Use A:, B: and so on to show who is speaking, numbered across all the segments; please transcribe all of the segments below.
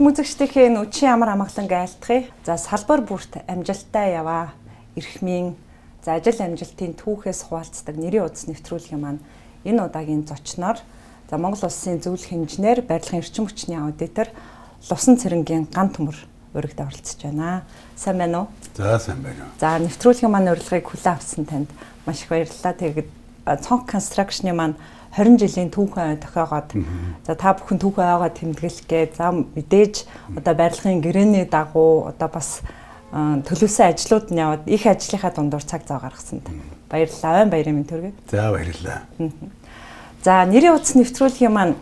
A: Эрхэм үзэгчдийнхээ энэ үдшийн амар амгалан айлтгая. За салбар бүрт амжилттай яваа. Эрхмийн за ажил амжилтын түүхээс хуваалцдаг нэрийн удас нэвтрүүлгийн маань энэ удаагийн зочноор за Монгол улсын зөвлөх инженер, барилгын эрчим хүчний аудитор Лувсан Цэрэнгийн ган төмөр уригд оролцож байна. Сайн байна уу?
B: За сайн байна.
A: За нэвтрүүлгийн маань урилгыг хүлээн авсан танд маш их баярлалаа. Тэгээд Цонх Construction-ы маань 20 жилийн түүхэн тохиогоод за та бүхэн түүхэн ойгоо тэмдэглэх гээ. За мэдээж одоо барилгын гэрээний дагуу одоо бас төлөвлөсөн ажлууд нь яваад их ажлынхаа дундуур цаг зав гаргасан. Баярлалаа. Ойн баярын мэнд төргий.
B: За баярлалаа.
A: За нэрийн утас нэвтрүүлгийн маань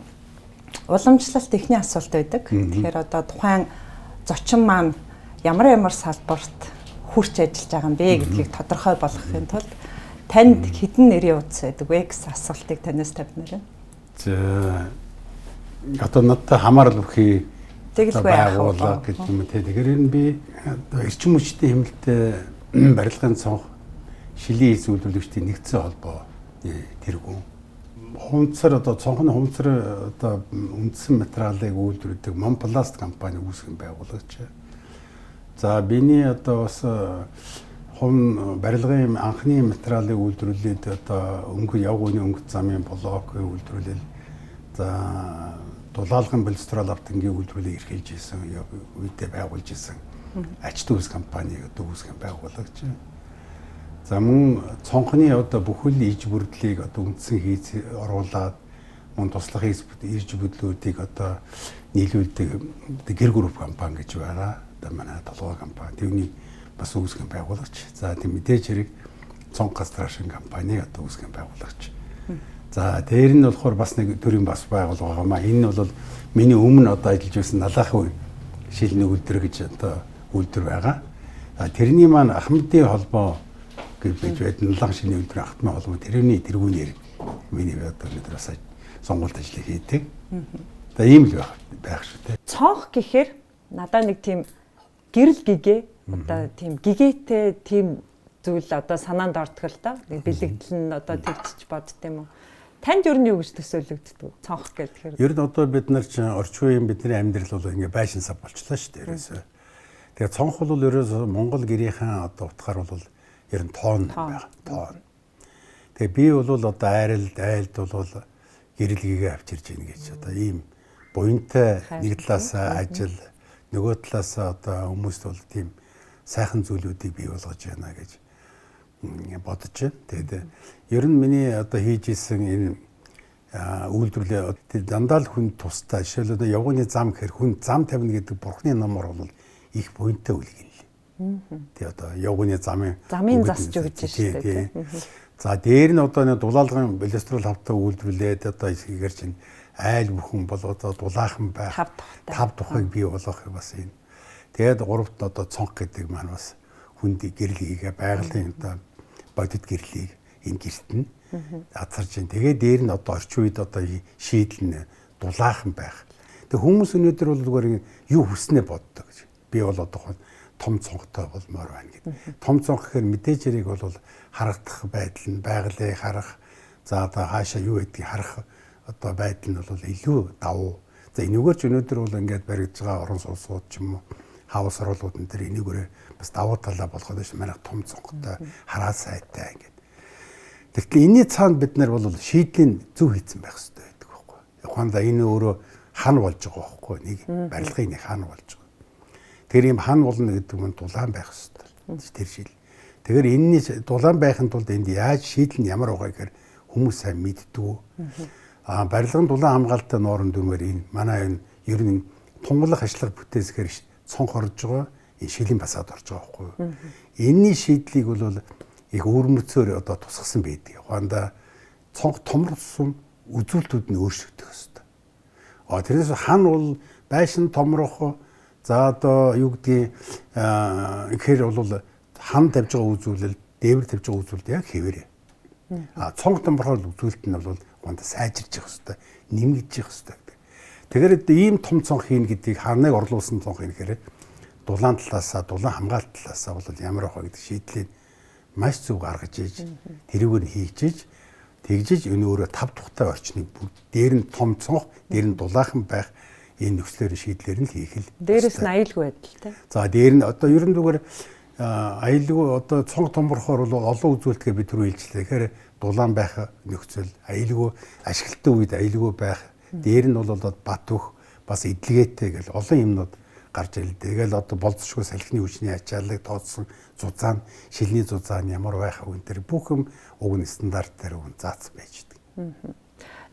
A: уламжлалт эхний асуулт байдаг. Тэгэхээр одоо тухайн зочин маань ямар ямар салбарт хурц ажиллаж байгаа юм бэ гэдгийг тодорхой болгохын тулд танд хэдэн нэрийн утас байдаг вэ гэсэн асуултыг танаас тавьмаар байна.
B: За одоо надтай хамаарал бүхий
A: Тэгэлгүй
B: байгууллага гэдэг юм те. Тэгэхээр энэ би одоо эрчим хүчний хэмнэлттэй барилгын цонх шилийн эс үйлдвэрлэгчдийн нэгдсэн холбоо тэргүүн. Хумцар одоо цонхны хумцар одоо үндсэн материалыг үйлдвэрлэдэг Монпласт компани үүсгэн байгуулагч. За биний одоо бас хум барилгын анхны материалыг үйлдвэрлээд одоо өнгө явганы өнгө замын блок үйлдвэрлэл, за дулаалгын холестерол автангийн үйлдвэрлэлийг эрхэлж исэн үедээ байгуулж исэн ач төвс компаниг одоо үүсгэн байгуулагч. За мөн цонхны одоо бүхэл иж бүрдлийг одоо үндсэн хийц оруулаад мөн туслах иж бүдлүүдийг одоо нийлүүлдэг гэр групп компани гэж байгаа. Одоо манай толгой компани. Тэрний бас үүсгэн байгуулагч. За тийм мэдээж хэрэг Цонх Construction компаниг одоо үүсгэн байгуулагч. За дээр нь болохоор бас нэг төрийн бас байгууллага байгаа маа. Энэ нь бол миний өмнө одоо ажиллаж байсан Налаахын шилний үйлдвэр гэж одоо үйлдвэр байгаа. За тэрний маань Ахмадын холбоо гэж байж Налаах шилний үйлдвэр Ахмадын холбоо тэрний тэргүүнээр миний одоо бид бас сонгуульд ажлыг хийдэг. За ийм л байх шүү дээ.
A: Цонх гэхээр надаа нэг тийм гэрэл гэгээ одоо тийм гэгээтэй тийм зүйл одоо санаанд ордог л доо. Нэг бэлэгдэл нь одоо тэгчж бодд юм уу? Танд ер нь юу гэж төсөөлөгддөг? Цонх гэхээр.
B: Ер нь одоо бид нар чинь орчин үеийн бидний амьдрал бол ингээ байшин сав болчлаа шүү дээ ерөөсөө. Тэгэхээр цонх бол ерөөсөө Монгол гэрийнхэн одоо утгаар бол ер нь тоон байгаа. Тоон. Тэгээ би бол одоо айралд айлд бол гэрэл гэгээ авчирж ийн гэж одоо ийм буянтай нэг талаасаа ажил, нөгөө талаасаа одоо хүмүүст бол тийм сайхан зүйлүүдийг бий болгож байна гэж бодож байна. Тэгээд ер нь миний одоо хийж исэн энэ үйлдвэрлэл дандаа л хүн тустай. Жишээлбэл одоо явганы зам гэхэр хүн зам тавина гэдэг бурхны номоор бол их буянтай үлэг юм лээ. Тэг одоо явганы замын
A: засч өгч шүү дээ.
B: За дээр нь одоо нэг дулаалгын холестерол хавтаа үйлдвэрлээд одоо ихээр чинь айл бүхэн бол одоо дулаахан байх тав тухайг бий болгох бас энэ. Тэгээд гуравт одоо цонх гэдэг маань бас хүнд гэрэл хийгээ байгалийн одоо бодит гэрлийг энэ гэрт нь азарч байна. Тэгээд дээр нь одоо орчин үед одоо шийдэл нь дулаахан байх. Тэг хүмүүс өнөөдөр бол зүгээр юу хүснээ боддог гэж. Би бол одоо том цонхтой болмоор байна гэдэг. Том цонх гэхээр мэдээж хэрэг бол харагдах байдал нь байгалыг харах, за одоо хаашаа юу гэдгийг харах одоо байдал нь бол илүү давуу. За энэгээр ч өнөөдөр бол ингээд баригдж байгаа орон сууцууд ч юм уу хаус оруулууд энэ төр энэгээрээ бас давуу талаа болгоод байна. Манай том цонхтой хараа сайтай ингээд. Тэгтэл энэний цаана бид нар бол шийдлийн зөв хийцэн байх хэрэгтэй байдаг байхгүй. Ухаандаа энэ өөрөө хан болж байгаа байхгүй. Нэг барилгын нэг хан болж байгаа. Тэр ийм хан болно гэдэг нь дулаан байх хэрэгтэй. Тэр шил. Тэгэхээр энэний дулаан байхын тулд энд яаж шийдэл нь ямар байгаа гэхээр хүмүүс сайн мэддэггүй. Аа барилгын дулаан хамгаалалттай нуурын дүрмээр энэ манай энэ ер нь тунгалах ажиллага бүтээсгээр цонх орж байгаа, энэ шилийн басаад орж байгаа байхгүй юу. Энэний шийдлийг бол их өвөрмөцөөр одоо тусгасан байдаг. Ухаандаа цонх томруулсан үзүүлэлтүүд нь өөрчлөгдөх ёстой. А тэрнээс хан бол байшин томрох, за одоо юу гэдгийг гэхээр бол хан тавьж байгаа үзүүлэл, дээвэр тавьж байгаа үзүүлэлт яг хэвээрээ. А цонх томрохоор үзүүлэлт нь бол ухаандаа сайжирч явах ёстой, нэмэгдэж явах ёстой гэдэг. Тэгэхээр ийм том цонх хийн гэдгийг ханыг орлуулсан цонх хийн гэхээр дулаан талаасаа, дулаан хамгаалт талаасаа бол ямар байх вэ гэдэг шийдлийг маш зөв гаргаж иж, тэрүүгээр нь хийж иж, тэгжиж энэ өөрөө тав тухтай орчныг дээр нь том цонх, дээр нь дулаахан байх, энэ нөхцлөөр шийдлэр нь л хийх л.
A: Дээрээс нь аюулгүй байдал тий.
B: За дээр нь одоо ер нь зүгээр аюулгүй одоо цонх томорхоор бол олон үзүүлэлтгээ бид түрүү хэлжлээ. Тэгэхээр дулаан байх нөхцөл, аюулгүй ашиглалтын үед аюулгүй байх, дээр нь бол бат бөх бас эдлгээтэй гэл олон юмнууд гарч ирэл. Тэгэл одоо болцсошгүй салхины хүчний ачааллыг тооцсон зузаан, шилний зузаан ямар байх вэ? Тэр бүх юм уг нь стандарт дээр уг нь заасан байж байдаг.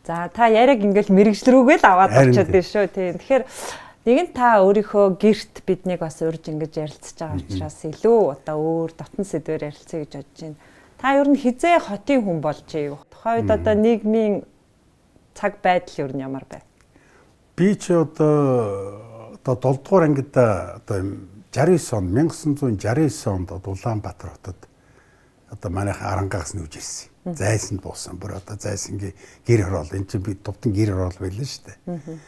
A: За та яриаг ингээл мэрэгжил рүүгээ л аваад очиод байна шүү. Тийм. Тэгэхээр нэгэн та өөрийнхөө гэрт биднийг бас урьж ингэж ярилцж байгаа учраас илүү одоо өөр дотн сэдвээр ярилцъя гэж бодож байна. Та ер нь хизээ хотын хүн болж ив. Тухайн үед одоо нийгмийн цаг байдал ер нь ямар байв?
B: Би ч одоо 7 дугаар ангид одоо 69 он 1969 онд Улаанбаатар хотод одоо манайх Арангаас нүүж ирсэн. Зайсанд буусан. Бүр одоо зайсангийн гэр хороол энэ чинь би тувтан гэр хороол байлаа шүү дээ.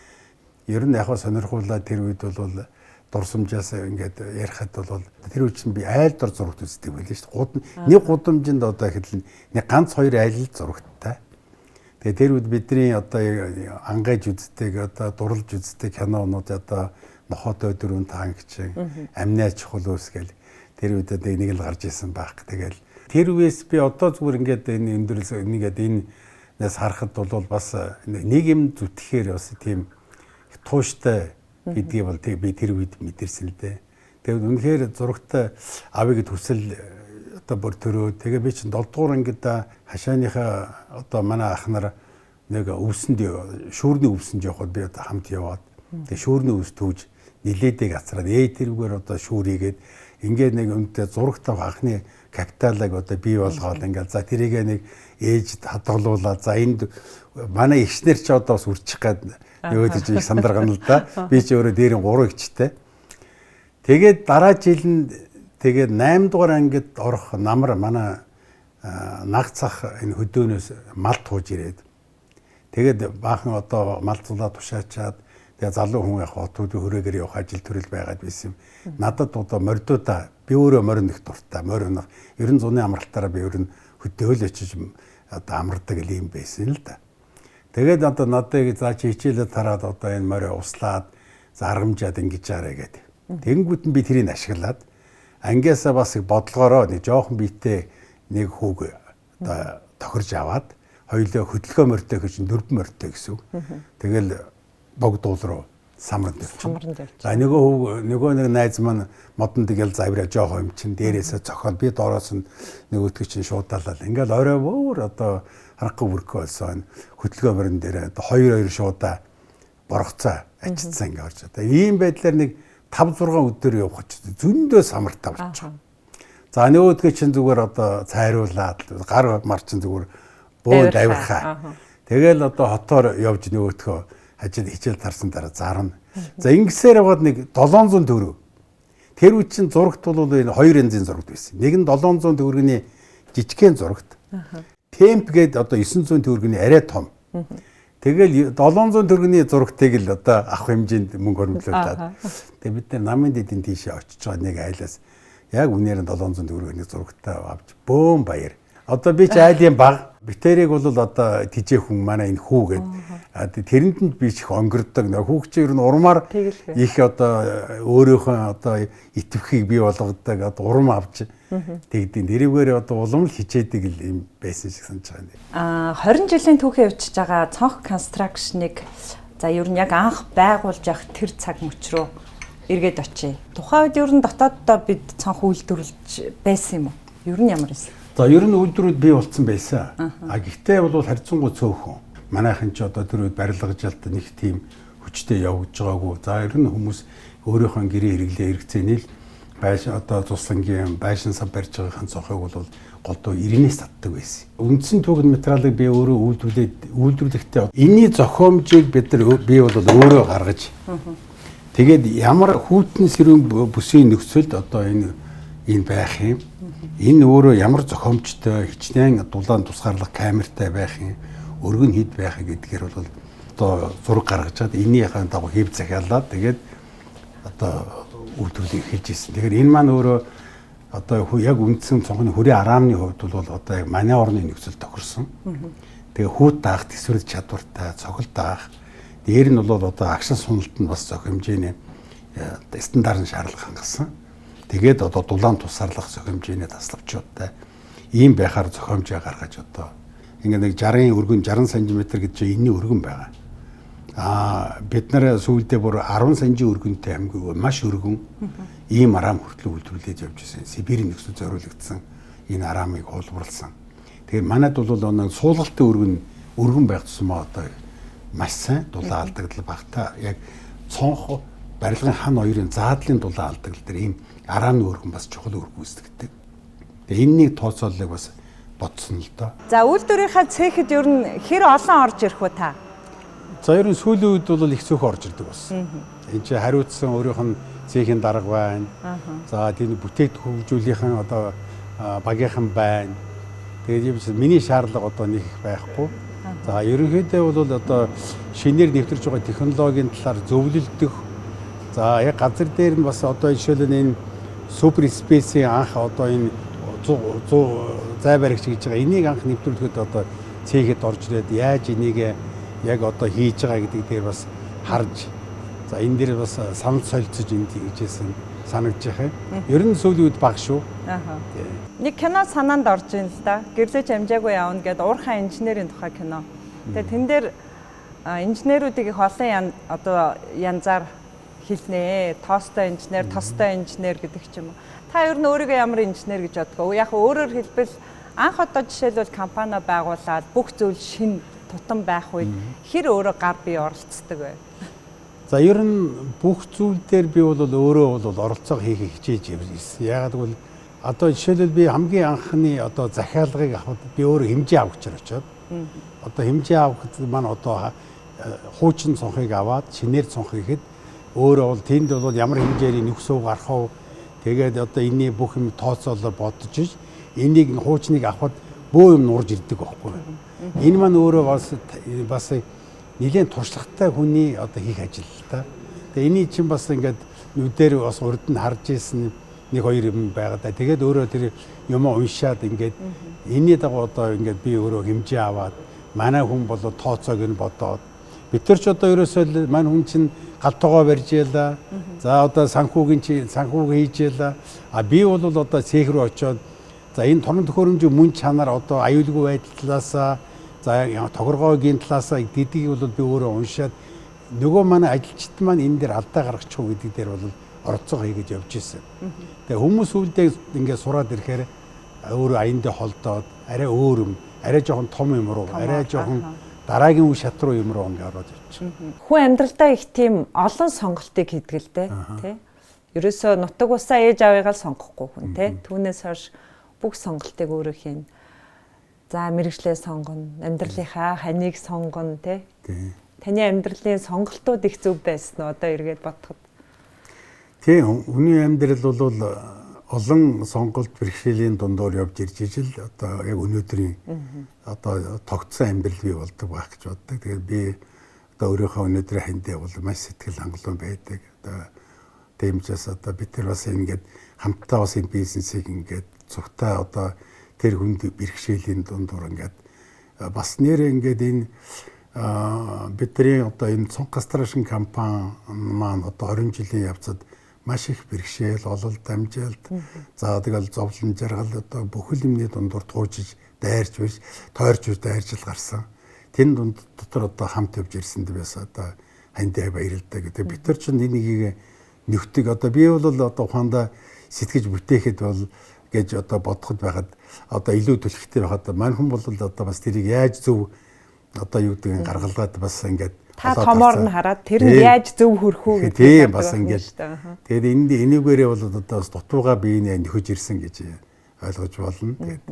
B: Ер нь яг сонирхуулаад тэр үед бол дурсамжаас ингээд ярихад бол тэр үед чинь би айл дор зурагт үздэг байлаа шүү дээ. Нэг гудамжинд одоо ихэд нэг ганц хоёр айл л зурагттай. Тэгээ тэр үед бидний одоо ангайж үздэг, одоо дурлж үздэг кинонууд одоо Нохотой дөрвөн танк чинь, Амнаа чухал үс гэл тэр үед одоо нэг л гарч исэн байх. Тэгэл тэр үеэс би одоо зүгээр ингээд энэ өндөрлс ингээд энэс харахад бол бас нэг юм зүтгэхээр бас тийм тууштай гэдгийг бол би тэр үед мэдэрсэн л дээ. Тэгээд үнэхээр зурагтай авъя гэд хүсэл одоо бүр төрөө. Тэгээ би чинь 7 дугаар ангид хашааныхаа одоо манай ах нар нэг өвсөнд шүүрний өвсөнд явхад би одоо хамт яваад тэгээ шүүрний өвс түүж нилээдэг ацраад тэрүүгээр одоо шүүрийгээд ингээд нэг өнтэй зурагтай анхны капиталыг одоо бий болгоод ингээд за тэрийгээ нэг ээж хадгалуулаад за энд манай эгчнэр ч одоо бас үрчих гад нөгөөд чи их сандаргана л да. Би ч өөрөө дээр нь 3 эгчтэй. Тэгээд дараа жил нь тэгээд 8 дугаар ангид орох намар манай наг цах энэ хөдөөнөөс мал тууж ирээд тэгээд баахан одоо мал зулаа тушаачаад тэгээ залуу хүн яг хотуудын хүрээгээр явах ажил төрөл байгаад байсан юм. Надад одоо мордуудаа би өөрөө морин их дуртай. Морин ер нь зуны амралтаараа би ер нь хөдөөл очиж одоо амардаг юм байсан л да. Тэгээд одоо надыг за чи хичээлээ тараад одоо энэ морио услаад заргамжаад ингэж арай гэдэг. Тэнгүүт нь би тэрийг ашиглаад ангиасаа бас их бодлогоороо нэг жоохон биетэй нэг хүүг одоо тохирж аваад хоёулаа хөдөлгөө морьтой гэж дөрвөн морьтой гэсэн үг. Тэгэл богдуул руу самранд явчих. За нөгөө нөгөө нэг найз маань модон тэгэл завраа жоохон юм чин дээрээсээ цохоод би доороос нь нөгөөтгө чинь шуудаалал. Ингээл орой бүр одоо харахгүй бүрхээ болсон. Хөдөлгөө морин дээр одоо 2 2 шуудаа боргоцоо ачицсан ингээ орж одоо ийм байдлаар нэг 5 6 өдөр явах ч зөндөө самартай болчих. За нөгөөдгөө чинь зүгээр одоо цайруулаад гар мар чинь зүгээр бөөн давирхаа. Тэгэл одоо хотоор явж нөгөөтгөө ажил хичээл тарсан дараа зарна. За ингэсээр яваад нэг 700 төгрөг. Тэр үед чинь зурагт бол энэ хоёр янзын зурагт байсан. Нэг нь 700 төгрөгийн жижигхэн зурагт. Темп гээд одоо 900 төгрөгийн арай том. Тэгэл 700 төгрөгийн зурагтыг л одоо авах хэмжээнд мөнгө хөрөмжлүүлээд. Тэгээ бид нар намын дэдийн тийшээ очиж байгаа нэг айлаас яг үнээр нь 700 төгрөгийн зурагтай авч бөөн баяр. Одоо би ч айлын баг битэрийг бол одоо тижээ хүн манай энэ хүү гээд тэрэнд нь би ч их онгордог. Хүүг чи ер нь урмаар их одоо өөрөөхөө одоо итгэхийг бий болгодог одоо урам авч тэгдэв. Тэрүүгээр одоо улам л хичээдэг л юм байсан шиг санаж байгаа
A: юм. 20 жилийн түүхээ явчихж байгаа Цонх Construction-ыг за ер нь яг анх байгуулж явах тэр цаг мөч рүү эргээд очие. Тухайн үед ер нь дотооддоо бид цонх үйлдвэрлэж байсан юм уу? Ер нь ямар байсан?
B: За ер нь үйлдвэрүүд бий болцсон байсан. А гэхдээ бол харьцангуй цөөхөн. Манайхан ч одоо тэр үед барилгажаалт нэг тийм хүчтэй явагдаж байгаагүй. За ер нь хүмүүс өөрийнхөө гэрээ хэрэглээ хэрэгцээний л байшин одоо цуслангийн байшин сав барьж байгаагийн цонхыг бол голдуу 90-ээс татдаг байсан. Үндсэн түүхэн материалыг би өөрөө үйлдвэрлэхдээ энэний зохиомжийг бид нар би бол өөрөө гаргаж тэгээд ямар хүйтэн сэрүүн бүсийн нөхцөлд одоо энэ байх юм. Энэ өөрөө ямар зохиомжтой хичнээн дулаан тусгаарлах камертай байх юм, өргөн хэд байх гэдгээр бол одоо зураг гаргаж чад энийхээ дагуу хэв захиалаад тэгээд одоо үйлдвэрлэлийг эхэлж ирсэн. Тэгэхээр энэ маань өөрөө одоо яг үндсэн цонхны хүрээ араамны хувьд бол одоо яг манай орны нөхцөл тохирсон. Тэгээ хүүт даах төсвөрт чадвартай, цогцол даах, Дээр нь бол одоо агшин суналт нь бас зөх хэмжээний стандартын шаардлага хангасан. Тэгээд одоо дулаан тусгаарлах зөх хэмжээний тасламжуудтай ийм байхаар зохиомжоо гаргаж одоо ингээ нэг 60-ын өргөн 60 см гэж энэний өргөн байгаа. Бид нар сүүлдээ бүр 10 санжийн өргөнтэй хамгийн маш өргөн ийм арам хүртэл үйлдвэрлэж явж байсан. Сибирийн нөхцөл зориулагдсан энэ арамыг хуулбарласан. Тэгэхээр манайд бол нэг суулгалтын өргөн байх тусмаа одоо маш сайн дулаан алдагдал багтаа. Яг цонх барилгын хан хоёрын заадлын дулаан алдагдал дээр ийм арааны өргөн бас чухал үүрэг гүйцэтгэдэг. Тэгээ энэнийг тооцооллыг бас бодсон л доо.
A: За үйлдвэрийнхаа цехэд ер нь хэр олон орж ирэх вэ та?
B: За ер нь сүүлийн үед бол их цөөхөн орж ирдэг болсон. Энд чинь хариуцсан өөрийнх нь цехийн дарга байна. За тийм бүтээгдэхүүн хөгжүүлийнхэн одоо багийнхан байна. Тэгээд юм чинь миний шаардлага одоо нэг их байхгүй. За ерөнхийдөө бол одоо шинээр нэвтэрч байгаа технологийн талаар зөвлөлдөх. За яг газар дээр нь бас одоо жишээлбэл энэ супер спейсийн анх одоо энэ 100 зай баригч гэж байгаа. Энийг анх нэвтрүүлэхэд одоо цехэд орж ирээд яаж энийг яг одоо хийж байгаа гэдэг дээр бас харж за энэ дээр бас санал солилцож энд хийжсэн санагдаж байгаа юм. Ер нь сүүлийн үед баг шүү.
A: Нэг кино санаанд орж ийн л да. Гэрлэж амжаагүй явна гэдээ уурхай инженерийн тухай кино. Тэгээ тэн дээр инженерүүдийг их олон одоо янзаар хэлнэ. Тоостой инженер, тостой инженер гэдэг ч юм уу. Та ер нь өөрийгөө ямар инженер гэж боддог вэ? Яг өөрөөр хэлбэл анх одоо жишээлбэл компани байгуулад бүх зүйл шин тутам байх үед хэр өөрөө гар бие оролцдог вэ?
B: За ер нь бүх зүйл дээр би бол өөрөө бол оролцоо хийхийг хичээж ирсэн. Яагаад гэвэл одоо жишээлбэл би хамгийн анхны одоо захиалгыг авахад би өөрөө хэмжээ авах гэж очиод одоо хэмжээ авахд маань одоо хуучин цонхыг аваад шинээр цонх хийхэд өөрөө бол тэнд бол ямар хэмжээний нөхсөв гарах вэ? Тэгээд одоо энэний бүх юм тооцоолоор бодож иж энийг хуучныг авахд бөө юм нурж ирдэг байхгүй. Энэ маань өөрөө бас нэлээд туршлагатай хүний одоо хийх ажил л та. Тэгээ энийг чинь бас ингээд нүдээр бас урд нь харж исэн нэг хоёр юм байгаа да. Тэгээд өөрөө тэр юм уншаад ингээд энэний дагуу одоо ингээд би өөрөө хэмжээ аваад манай хүн бол тооцоог нь бодоод бид нар ч одоо ерөөсөө манай хүн чинь гал тогоо барьж ялаа. За одоо санхүүгийн чи санхүүг хийж ялаа. А би бол одоо цех рүү очиод за энэ торон төхөөрөмжийн мөн чанар одоо аюулгүй байдлаасаа за тохиргоогийн талаасаа гэдгийг бол би өөрөө уншаад нөгөө манай ажилчид маань энэ дээр алдаа гаргачих уу гэдэг дээр бол оролцоо хийгээд явж исэн. Тэгээ хүмүүс үлдээ ингээд сураад ирэхээр өөрөө аяндаа холдоод арай өөр юм, арай жоохон том юм руу, арай жоохон дараагийн үе шат руу юм руу ингээд ороод ирчих.
A: Хүн амьдралдаа их тийм олон сонголтыг хийдэг л дээ, тий. Ерөөсөө нутаг усаа ээж аавыгаа л сонгохгүй хүн, тий. Түүнээс хойш бүх сонголтыг өөрөө хийнэ. За мэргэжлээ сонгоно, амьдралынхаа ханыг сонгоно, тий. Таны амьдралын сонголтууд их зөв байсан уу одоо эргээд бодоход?
B: Тий, хүний амьдрал бол олон сонголт бэрхшээлийн дундуур явж ирж ижил одоо яг өнөөдрийн одоо тогтсон амьдрал бий болдог байх гэж боддог. Тэгээд би одоо өөрийнхөө өнөөдрийн хандээ бол маш сэтгэл хангалуун байдаг. Одоо тийм ч бас одоо бид нар бас ингээд хамтдаа бас энэ бизнесийг ингээд цугтаа одоо тэр хүнд бэрхшээлийн дундуур ингээд бас нэрээ ингээд энэ бидний одоо энэ Цонх Construction компани маань одоо 20 жилийн явцад маш их бэрхшээл, ололт, амжилт, за тэгэл зовлон жаргал одоо бүхэл юмны дундуур туужиж, дайрч биш, тойрч биш дайрч л гарсан. Тэн дунд дотор одоо хамт явж ирсэнд бас одоо хандаа баярлалаа гэдэг. Бид нар чинь энийг нөхдөг одоо би бол одоо ухаандаа сэтгэж бүтээхэд бол гэж одоо бодоход байхад одоо илүү түлхтэй байхад мань хүн бол одоо бас тэрийг яаж зөв одоо юу гэдэг нь гаргалгаад бас ингээд
A: та томоор нь хараад тэр нь яаж зөв хөрөх үү гэдэг
B: тийм бас ингээд тэгээд энд энийгээрээ бол одоо бас дутууга биенээ нөхөж ирсэн гэж ойлгож болно. Тэгээд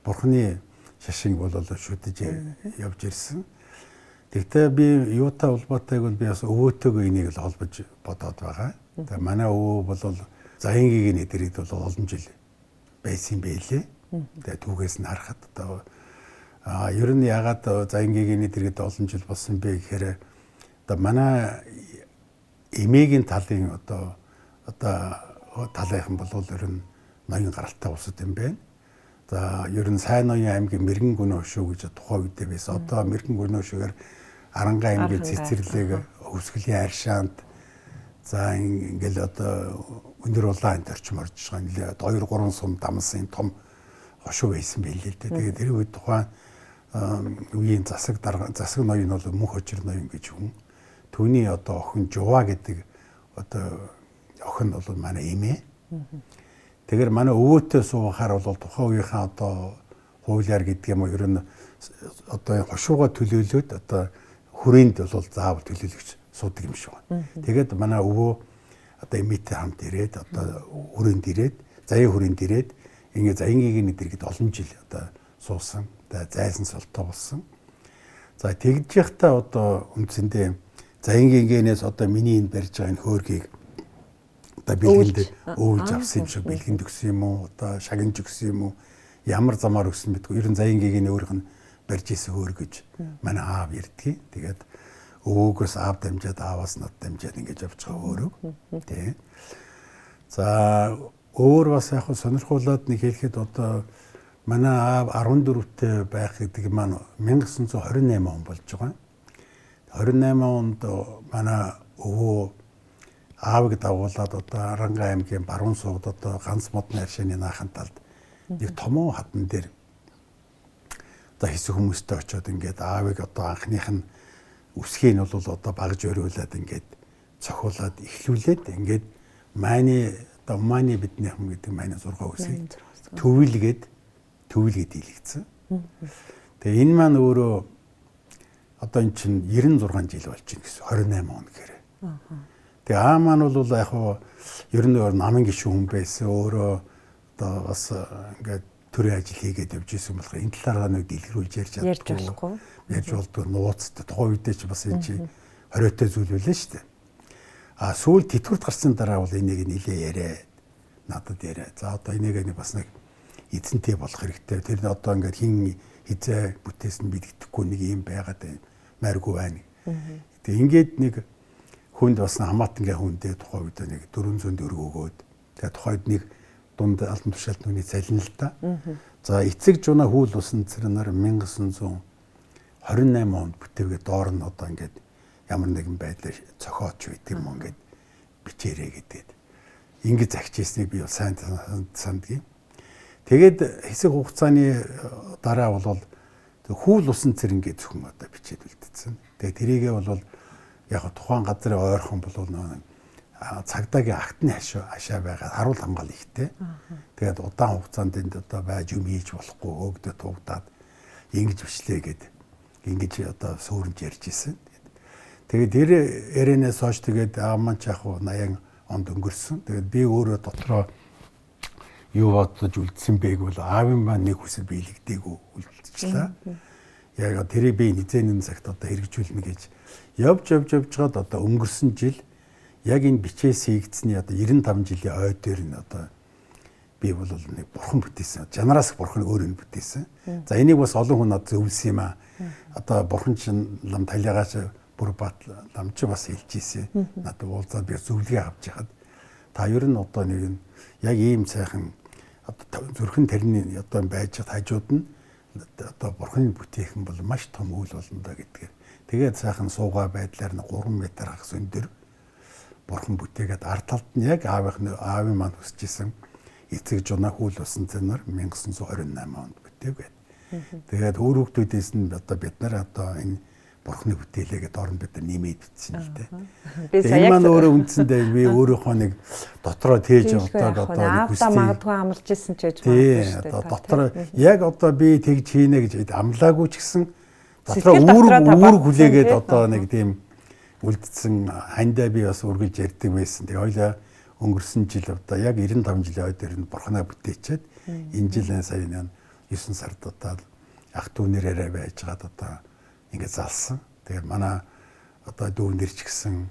B: Бурхны шашин бол шүтэж явж ирсэн. Тэгтээ би юутай холбоотойг бол би бас өвөөтэйгөө энийг л холбож бодоод байгаа. Тэгээ манай өвөө бол Заян гэгэний дэрэгд бол олон жил байсан байлээ. Тэгээ түүхээс нь харахад одоо ер нь ягаад Заян гэгэний дэрэгд олон жил болсон бэ гэхээр одоо манай эмээгийн талын одоо талынхан бол ер нь ноён гаралтай улсад юм байна. За ер нь Сайн ноён аймгийн Мэргэн гүнөө шүү гэж тухайн үедээ байсан. Одоо Мэргэн гүнөө шүгээр Аранга аймгийн цэцэрлэг Өвсгөлийн аршаанд за ингээл одоо өндөр улаан энэ орчим орж байгаа нэлээ 2 3 сум дамсан том хошуу байсан байлээ л дээ. Тэгээд тэр үед тухайн үеийн засаг ноён бол мөнх хожир ноён гэж хүн. Түүний одоо охин Жува гэдэг одоо охин бол манай эмээ. Тэгэхээр манай өвөөтэй суухаар бол тухайн үеийнхээ одоо хуулиар гэдэг юм уу ер нь одоо хошууга төлөөлөөд одоо хүрээнд бол заавал төлөөлөгч суудаг юм шиг байна. Тэгээд манай өвөө одоо эмээтэй хамт ирээд одоо хүрээнд ирээд заяа хүрээнд ирээд ингээ Заян гэгэний дэргэд олон жил одоо суусан. Зайсан султай болсон. За тэгж яхтаа одоо үндсэндээ Заян гэгээнээс одоо миний энэ барьж байгаа энэ хөөргийг одоо бэлгэнд өвлж авсан юм шиг бэлгэнд өгсөн юм уу одоо шагнаж өгсөн юм уу ямар замаар өгсөн мэдгүй. Ер нь Заян гэгэний өөрийнх нь барьж исэн хөөр гэж манай аав ярьдгийг. Тэгээд өвөөгөөс аав дамжаад ааваас над дамжаад ингэж явж байгаа хөөрөг. Тий. За өөр бас яг сонирхуулаад нэг хэлэхэд одоо манай аав 14-тэй байх гэдэг маань 1928 он болж байгаа. 28 онд манай өвөө аавыг дагуулад одоо Аранга аймгийн баруун суугд одоо ганц модны аршааны наахан талд нэг томоо хатан дээр одоо хэсэг хүмүүстэй очиод ингээд аавыг одоо анхных нь үсгийг нь бол одоо багж өрөөлээд ингээд цохиулаад эхлүүлээд ингээд мааны одоо мааны бидний хам гэдэг мааны 6 үсгийг төвлгээд дийлэгдсэн. Тэгээ энэ маань өөрөө одоо эн чинь 96 жил болж байна гэсэн 28 он гэхээр. Тэгээ аа маань бол яг хуу ер нь намын гишүүн хүн байсан. Өөрөө одоо бас ингээд төрийн ажил хийгээд явж исэн болохоор энэ талаараа нэг дэлгэрүүлж ярьж чадахгүй. Ярьж болдгоо нууцтай. Тухайн үедээ чи бас энэ чи хориотой зүйл байлаа шүү дээ. А сүүл тэтгэврт гарсан дараа бол энийг нилээ яриа. Надад яриа. За одоо энийг нэг бас нэг эзэнтэй болох хэрэгтэй. Тэр одоо ингээд хин хизээ бүтээсэн мэддэхгүй нэг юм байгаад байна. Майргүй байна. Тэгээ ингээд нэг хүнд бас хамаатангийн хүндээ тухайн үед нэг 400 төгрөг өгөөд тэгээ тухайд нэг дунд албан тушаалт нүний цалин л та. За эцэг жунаа хүүл усан цэрнэр 1928 онд бүтээгээ доор нь одоо ингээд ямар нэгэн байдлаар цохооч байт юм уу ингээд бичээрэй гэдээд ингэж загч ийснийг би бол сайн сандгийн. Тэгээд хэсэг хугацааны дараа бол хүүл усан цэр ингээд зөвхөн одоо бичээд үлдсэн. Тэгээд тэрийгээ бол яг тухайн газрын ойрхон бол нөө цагдаагийн актны хашаа байгаа харуул хамгаал ихтэй. Тэгээд удаан хугацаанд энд одоо байж юм хийж болохгүй хөөгдө тугдаад ингэж бичлээ гэд ингэж одоо сөөрөмж ярьж исэн. Тэгээд тэр ярэнээс хойш тэгээд ааман ч яг 80 онд өнгөрсөн. Тэгээд би өөрөө дотроо юу бодож үлдсэн бэ гэвэл аавын маань нэг хүсэл биелэгдээгүй үлдчихлээ. Яг тэрийг би низээн цагт одоо хэрэгжүүлнэ гэж явж жаад одоо өнгөрсөн жил яг энэ бичээс хийгдсэний одоо 95 жилийн ой дээр нь одоо би бол нэг бурхан бүтээсэн. Жанраас бурхан өөр нь бүтээсэн. За энийг бас олон хүн над зөвлөсөн юм аа. Одоо бурхан чинь лам талиагаач бүр бат лам чи бас хэлж ийсэн. Надад уулзаад би зөвлөгөө авч яхад та ер нь одоо нэг нь яг ийм сайхан одоо зүрхэн тэрний одоо байж хажууд нь одоо бурханы бүтээхэн бол маш том үйл болно да гэдгээр. Тэгээд сайхан суугаа байдлаар нь 3 м хагас өндөр бурхан бүтээгээд ард талд нь яг аавын маань хүсэж исэн эцэг жунаа хүүл усан цэнэр 1928 онд бүтээгээд. Тэгээд өөр хүүхдүүдээс нь одоо бид нар одоо энэ бурхны бүтээлээ гэдээ орон бид нар нэмээд бичсэн л дээ. Энэ маань өөрөө үндсэндээ би өөрийнхөө нэг дотроо тээж явдаг одоо нэг
A: хүсэл магадгүй амлаж исэн ч гэж магадгүй шүү дээ.
B: Одоо дотор яг одоо би тэгж хийнэ гэж амлаагүй ч гэсэн дотроо үүрэг хүлээгээд одоо нэг тийм үлдсэн хандаа би бас үргэлж ярьдаг байсан. Тэгээ хоёлаа өнгөрсөн жил одоо яг 95 жилийн ой дээр нь бурхнаа бүтээчээд энэ жил сая 9 сард одоо ах дүүнэрээрээ байжгаад одоо ингээд залсан. Тэгээд манай одоо дүүнэр ч гэсэн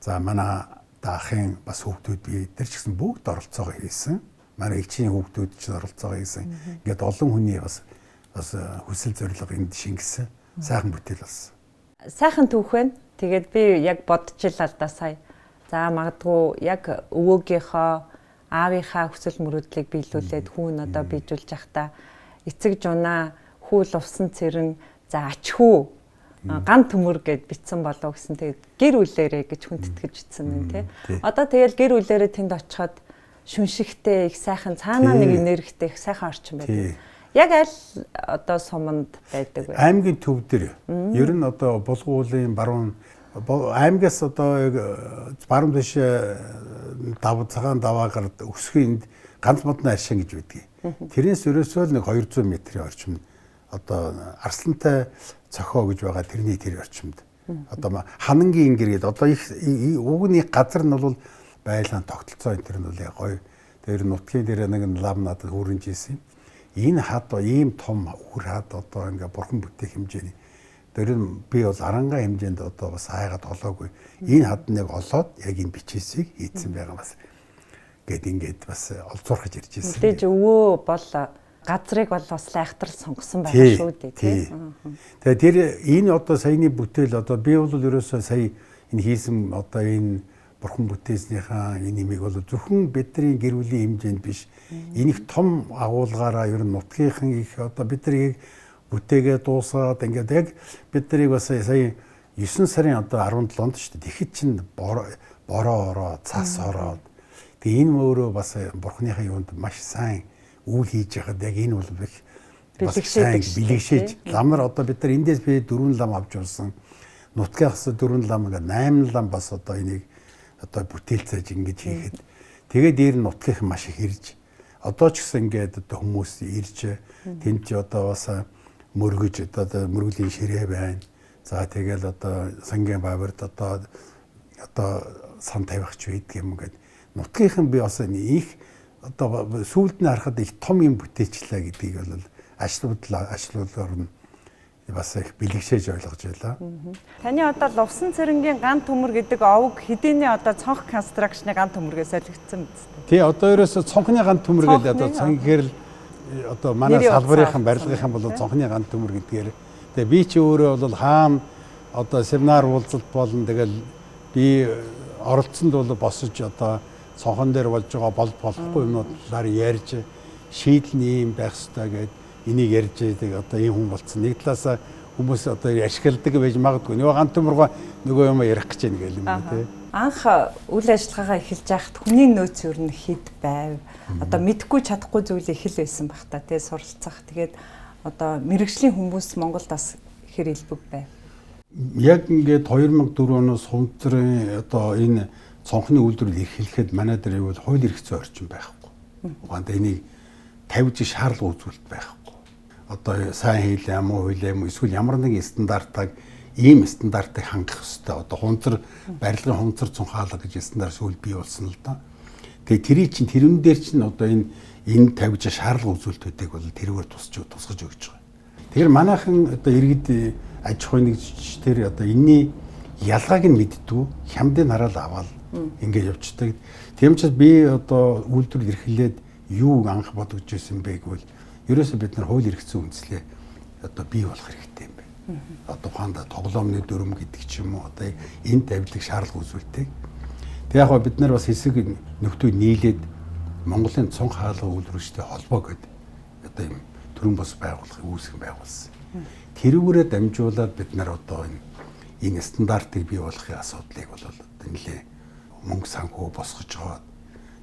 B: за манай ахын бас хүүхдүүд би тэр ч гэсэн бүгд оролцоогоо хийсэн. Манай эгчийн хүүхдүүд ч оролцоогоо хийсэн. Ингээд олон хүний бас хүсэл зорилго энд шингэсэн. Сайхан бүтээл болсон.
A: Сайхан түүх байна. Тэгээд би яг бодож л да сая. За магадгүй яг өвөөгийнхөө аавынхаа хүсэл мөрөөдлийг биелүүлээд хүүн одоо биежүүлж явахдаа эцэг жунаа хүүл увсан цэрэн за ач хүү ган төмөр гэд битсэн болов гэсэн. Тэгээд гэр бүлээрээ гэж хүндэтгэж битсэн юм тий. Одоо тэгэл гэр бүлээрээ тэнд очиход шүншигтэй их сайхан цаанаа нэг энергитэй их сайхан орчин байдаг. Яг аль одоо суманд байдаг вэ?
B: Аймгийн төв дээр. Ер нь одоо Булган уулын баруун аймгаас одоо яг баруун дэш цагаан даваагаар өсгөнд ганц модны аршин гэж байдгийг. Тэрнээс ерөөсөө л нэг 200 метрийн орчимд одоо арслантай цохоо гэж байгаа тэрний тэр орчимд. Одоо ханангийн ингэр гэдэг одоо их угны газар нь бол байлгаан тогтолцоо энэ төр нь бол яг гоё. Тэр нутгийн дээр нэг лам надад хүрэнж ийсэн. Энэ хад ийм том үр хад одоо ингээ бурхан бүтээх хэмжээний. Тэр нь би бол арангаа хэмжээнд одоо бас хайгаад олоогүй. Энэ хад нэг олоод яг энэ бичээсийг хийцэн байгаа бас. Гэт ингээд бас олзуурхаж ирж ирсэн.
A: Мэдээж өвөө бол газрыг бол бас лайхтар сонгосон байгаа шүү дээ тий.
B: Тэгээ тэр энэ одоо саяны бүтээл одоо би бол ерөөсөө сая энэ хийсэн одоо энэ бурхан бүтээснийхаа энэ имийг бол зөвхөн бидний гэр бүлийн хэмжээнд биш. Энэ их том агуулгаараа ер нь нутгийнхан их одоо бид нарыг бүтээгээ дуусгаад ингээд яг бид нарыг бас сая 9 сарын одоо 17-нд шүү дээ. Тэгэхэд чинь бороо ороо, цас ороод тэгээ энэ өөрөө бас бурханыхаа юунд маш сайн үйл хийж яхад яг энэ бол их бас сайн бэлэгшээж ламар одоо бид нар эндээс би 4 лам авч явсан. Нутгаас 4 лам ингээд 8 лам бас одоо энийг одоо бүтээлцээж ингэж хийхэд тэгээ дээр нь нутгийнхан маш их ирж одоо ч гэсэн ингээд одоо хүмүүс ирж тэнд чи одоо бас мөргөж одоо мөргөлийн ширээ байна. За тэгэл одоо сангийн бавард одоо сан тавих ч байдаг юм ингээд нутгийнхан би бас их одоо сүүлд нь харахад их том юм бүтээчлээ гэдгийг бол ачлуулаар нь бас их бэлэгшээж ойлгож байлаа.
A: Таны одоо Лувсан цэрэнгийн ган төмөр гэдэг овг хэдийний одоо цонх констракшны ган төмөргөө солигдсон биз дээ.
B: Тий, одоо ерөөсө цонхны ган төмөр гэдэг одоо цонхоор л одоо манай салбарынхан барилгынхан бол цонхны ган төмөр гэдгээр. Тэгээ би чи өөрөө бол хаана одоо семинар уулзалт болно тэгэл би оролцсонд бол босож одоо цонхон дээр болж байгаа болохгүй юмнуудаар ярьж шийдэл нь ийм байх ёстой гэд энийг ярьж байдаг одоо ийм хүн болцсон. Нэг талаасаа хүмүүс одоо ашигладаг байж магадгүй. Нөгөө ган төмөргөө нөгөө юм ярих гэж байна гэл юм уу тий.
A: Анх үйл ажиллагаагаа эхэлж байхад хүний нөөц ер нь хэд байв? Одоо мэдхгүй чадахгүй зүйл их л байсан байх та тий суралцах. Тэгээд одоо мэрэгжлийн хүмүүс Монголд бас хэр илбэг байв?
B: Яг ингээд 2004 оноос хунцрын одоо энэ цонхны үйлдвэрлэл эрхлэхэд манай дээр юу бол хууль эрх зүйн орчин байхгүй. Угаанд энийг тавьж шаардлага үзүүлэлт байхгүй. Одоо сайн хийлээ, муу хийлээ юм эсвэл ямар нэгэн стандартыг ийм стандартыг хангах ёстой. Одоо хунцар барилгын хунцар цонх хаалга гэж стандарт сүүл бий болсон л доо. Тэгээ тэрий чинь тэрэн дээр чинь одоо энэ тавьж шаардлага үзүүлэлтүүдийг бол тэрүүгээр тусгаж өгч байгаа. Тэгэхээр манайхан одоо иргэд аж ахуйн нэгж тэр одоо энэний ялгааг нь мэддэггүй, хямдыг хараад аваад ингээд явцдаг. Тийм учраас би одоо үйлдвэрлэл эрхлээд юу анх бодогдож байсан бэ гэвэл ерөөсөө бид нар хууль эрх зүйн үндслээ одоо бий болох хэрэгтэй юм байна. Одоо ухаанда тоглоомны дүрм гэдэг ч юм уу одоо энэ тавилаг шаардлага үзүүлдэг. Тэг яг бид нар бас хэсэг нөхдөө нийлээд Монголын цонх хаалга үйлдвэрлэгчтэй холбоо гэдэг одоо юм төрөн бос байгууллагыг үүсгэн байгуулсан. Тэрүүгээрээ дамжуулаад бид нар одоо энэ стандартыг бий болгохын асуудлыг бол нэлээ мөнгө санхүү босгож байгаа.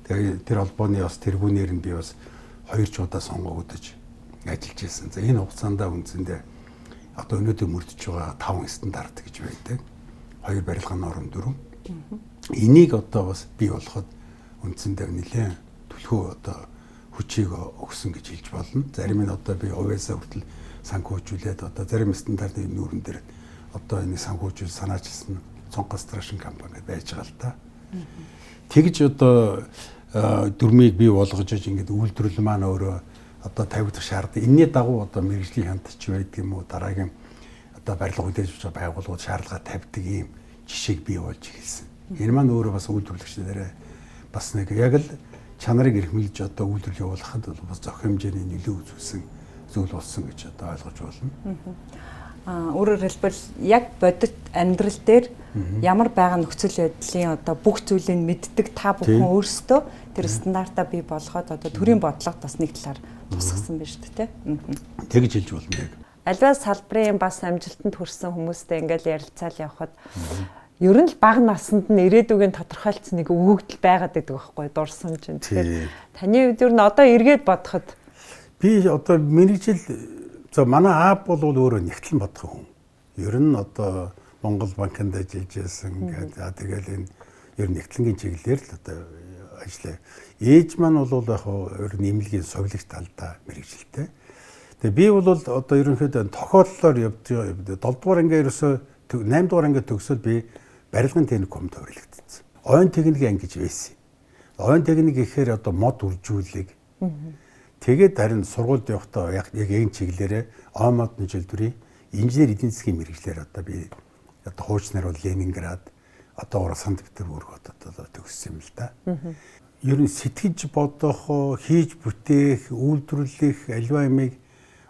B: Тэгээ тэр холбооны бас тэргүүнээр нь би бас 2 ч удаа сонгогдож ажиллаж байсан. За энэ хугацаанд үндсэндээ одоо өнөөдөр мөрдөж байгаа 5 стандарт гэж байдаг. 2 барилгын норм 4. Энийг одоо бас бий болгоход үндсэндээ нэлээ түлхүү одоо хүчийг өгсөн гэж хэлж болно. Зарим нь одоо би хувьяасаа хүртэл санхүүжүүлээд одоо зарим стандартын нүүрэн дээр одоо энийг санхүүжүүл санаачилсан цонх констракшн компани байж байгаа л та. Тэгж одоо дүрмийг бий болгож иж ингээд үйлдвэрлэл маань өөрөө одоо тавигдах шаардлага. Энэний дагуу одоо мэргэжлийн хяналтч байдаг юм уу, дараагийн одоо барилга хүлээж авч байгууллагууд шаардлага тавьдаг ийм жишээг бий болж эхэлсэн. Энэ маань өөрөө бас үйлдвэрлэгч нараа бас нэг яг л чанарыг эрхэмлэж одоо үйлдвэрлэл явуулахад бол бас зохих хэмжээний нөлөө үзүүлсэн зүйл болсон гэж одоо ойлгож байна.
A: Өөрөөр хэлбэл яг бодит амьдрал дээр ямар байгаа нөхцөл байдлын одоо бүх зүйлийг мэддэг та бүхэн өөрсдөө тэр стандартаа бий болгоод одоо төрийн бодлогод бас нэг талаар тусгасан байна шүү дээ, тэ.
B: Тэгж хэлж болно яг.
A: Альва салбарын бас амжилтанд хүрсэн хүмүүстэй ингээл ярилцаал явхад ер нь л бага наснд нь ирээдүгийн тодорхойлцсон нэг өгөгдөл байгаад байдаг байхгүй дурсан чинь. Тэгэхээр таны хувьд ер нь одоо эргээд бодоход
B: би одоо мэргэжил за манай аав бол өөрөө нэгтлэн бодох хүн. Ер нь одоо Монгол банкнд ажиллаж байсан гэдэг. За тэгэл энэ ер нь нэгтлэнгийн чиглэлээр л одоо ажиллаа. Ээж маань бол яг ер нь эмнэлгийн совилогч талдаа мэргэжилтэй. Тэгээ би бол одоо ерөнхийдөө тохиоллоор явдаг. 7 дугаар анги ерөөсөө 8 дугаар анги төгсөөд би барилгын техникумд хувирлагдсан. Ойн техникийн анги гэж байсан. Ойн техник гэхээр одоо мод үржүүлэг. Тэгээд харин сургуульд явахдаа яг энэ чиглэлээрээ ой модны төлбөрийн инженер эдийн засгийн мэргэжлээр одоо би одоо хуучнаар бол Ленинград, одоогоор Санкт Петербург хотод одоо төгссөн юм л да. Ер нь сэтгэж бодох, хийж бүтээх, үйлдвэрлэх аливаа юмыг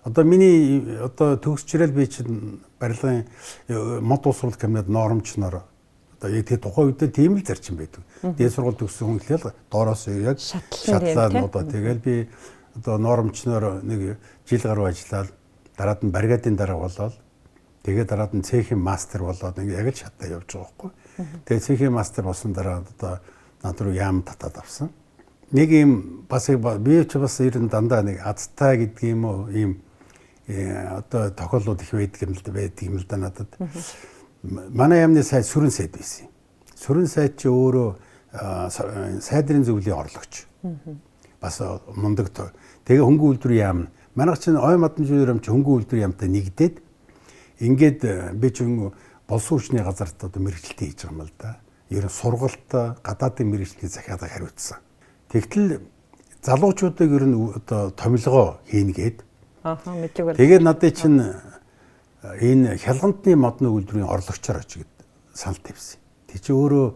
B: одоо миний одоо төгсчрэл би чинь барилгын мод боловсрол кабинет нормчноор одоо яг тэр тухайн үедээ тийм л зарчим байдаг. Дээд сургууль төгссөн хүн хэлээл доороос яг шатлаа одоо тэгэл би одоо нормчноор нэг жил гаруй ажиллаад дараад нь бригадын дарга болоод тэгээ дараад нь цехийн мастер болоод ингээ яг л шатаа явж байгаа байхгүй. Тэгээ цехийн мастер болсон дараа одоо над руу яам татаад авсан. Нэг юм бас би ч бас ер нь дандаа нэг азтай гэдэг юм уу ийм одоо тохиолдлууд их байдаг юм л да байдаг юм л да надад. Манай яамны сайд сүрэн сайд байсан юм. Сүрэн сайд чи өөрөө сайдрын зөвлөлийн орлогч. Бас мундаг. Тэгээ хөнгөн үйлдвэр яам. Манайх чинь ой модон зүйлэр юм чи хөнгөн үйлдвэр яамтай нэгдээд ингээд би чинь болсон хүчний газарт одоо мэргэжилтээ хийж байгаа юм л да. Ер нь сургалт гадаадын мэргэжилтний захиалга хариуцсан. Тэгтэл залуучуудыг ер нь одоо томилгоо хийнгээд.
A: Ааха мэдлэг бол.
B: Тэгээд надад чинь энэ хялгантны модны үйлдвэрийн орлогчоор очиж санал тавьсан. Тэг чи өөрөө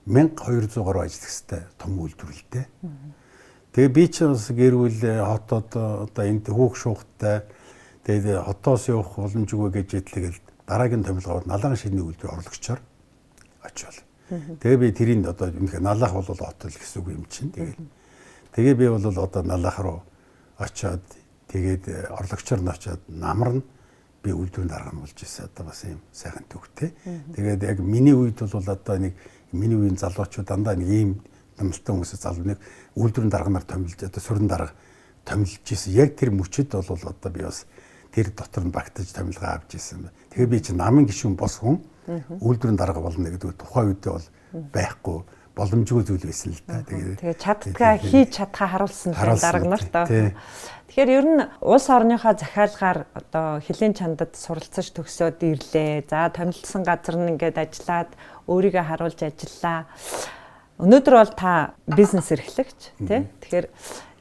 B: 1200 гаруй ажиллагчтай том үйлдвэр л дээ. Тэгээ би ч бас гэр бүл хотод одоо энд хүүх шуухтай тэгээд хотоос явах боломжгүй гэж идлэгээл дараагийн томилгоор налаан шидний үйлдвэр орлогчоор очивол. Тэгээ би тэрийг одоо үнэхээр налаах бол хот л гэсэн үг юм чинь. Тэгээ би бол одоо налаах руу очиод тэгээд орлогчоор нь очиод намарна би үйлдвэрийн дарга нь болж ирсэн. Одоо бас ийм сайхан төвхтэй. Тэгээд яг миний үед бол одоо нэг миний үеийн залуучууд дандаа нэг ийм намлтан хүмүүсээ залуу нэг үйлдвэрийн дарганаар томилж одоо сүрэн дарга томилж ирсэн. Яг тэр мөчөд бол одоо би бас тэр дотор нь багтаж томилгоо авч ирсэн. Тэгэхээр би чинь намын гишүүн бос хүн үйлдвэрийн дарга болно гэдэг тухайн үедээ бол байхгүй боломжгүй зүйл байсан л да.
A: Тэгээ чаддгаа хийж чадхаа харуулсан дарга нар та. Тэгэхээр ер нь улс орныхоо захиалгаар одоо хөлийн чандад суралцаж төгсөөд ирлээ. За томилсон газар нь ингээд ажиллаад өөрийгөө харуулж ажиллаа. Өнөөдөр бол та бизнес эрхлэгч тий. Тэгэхээр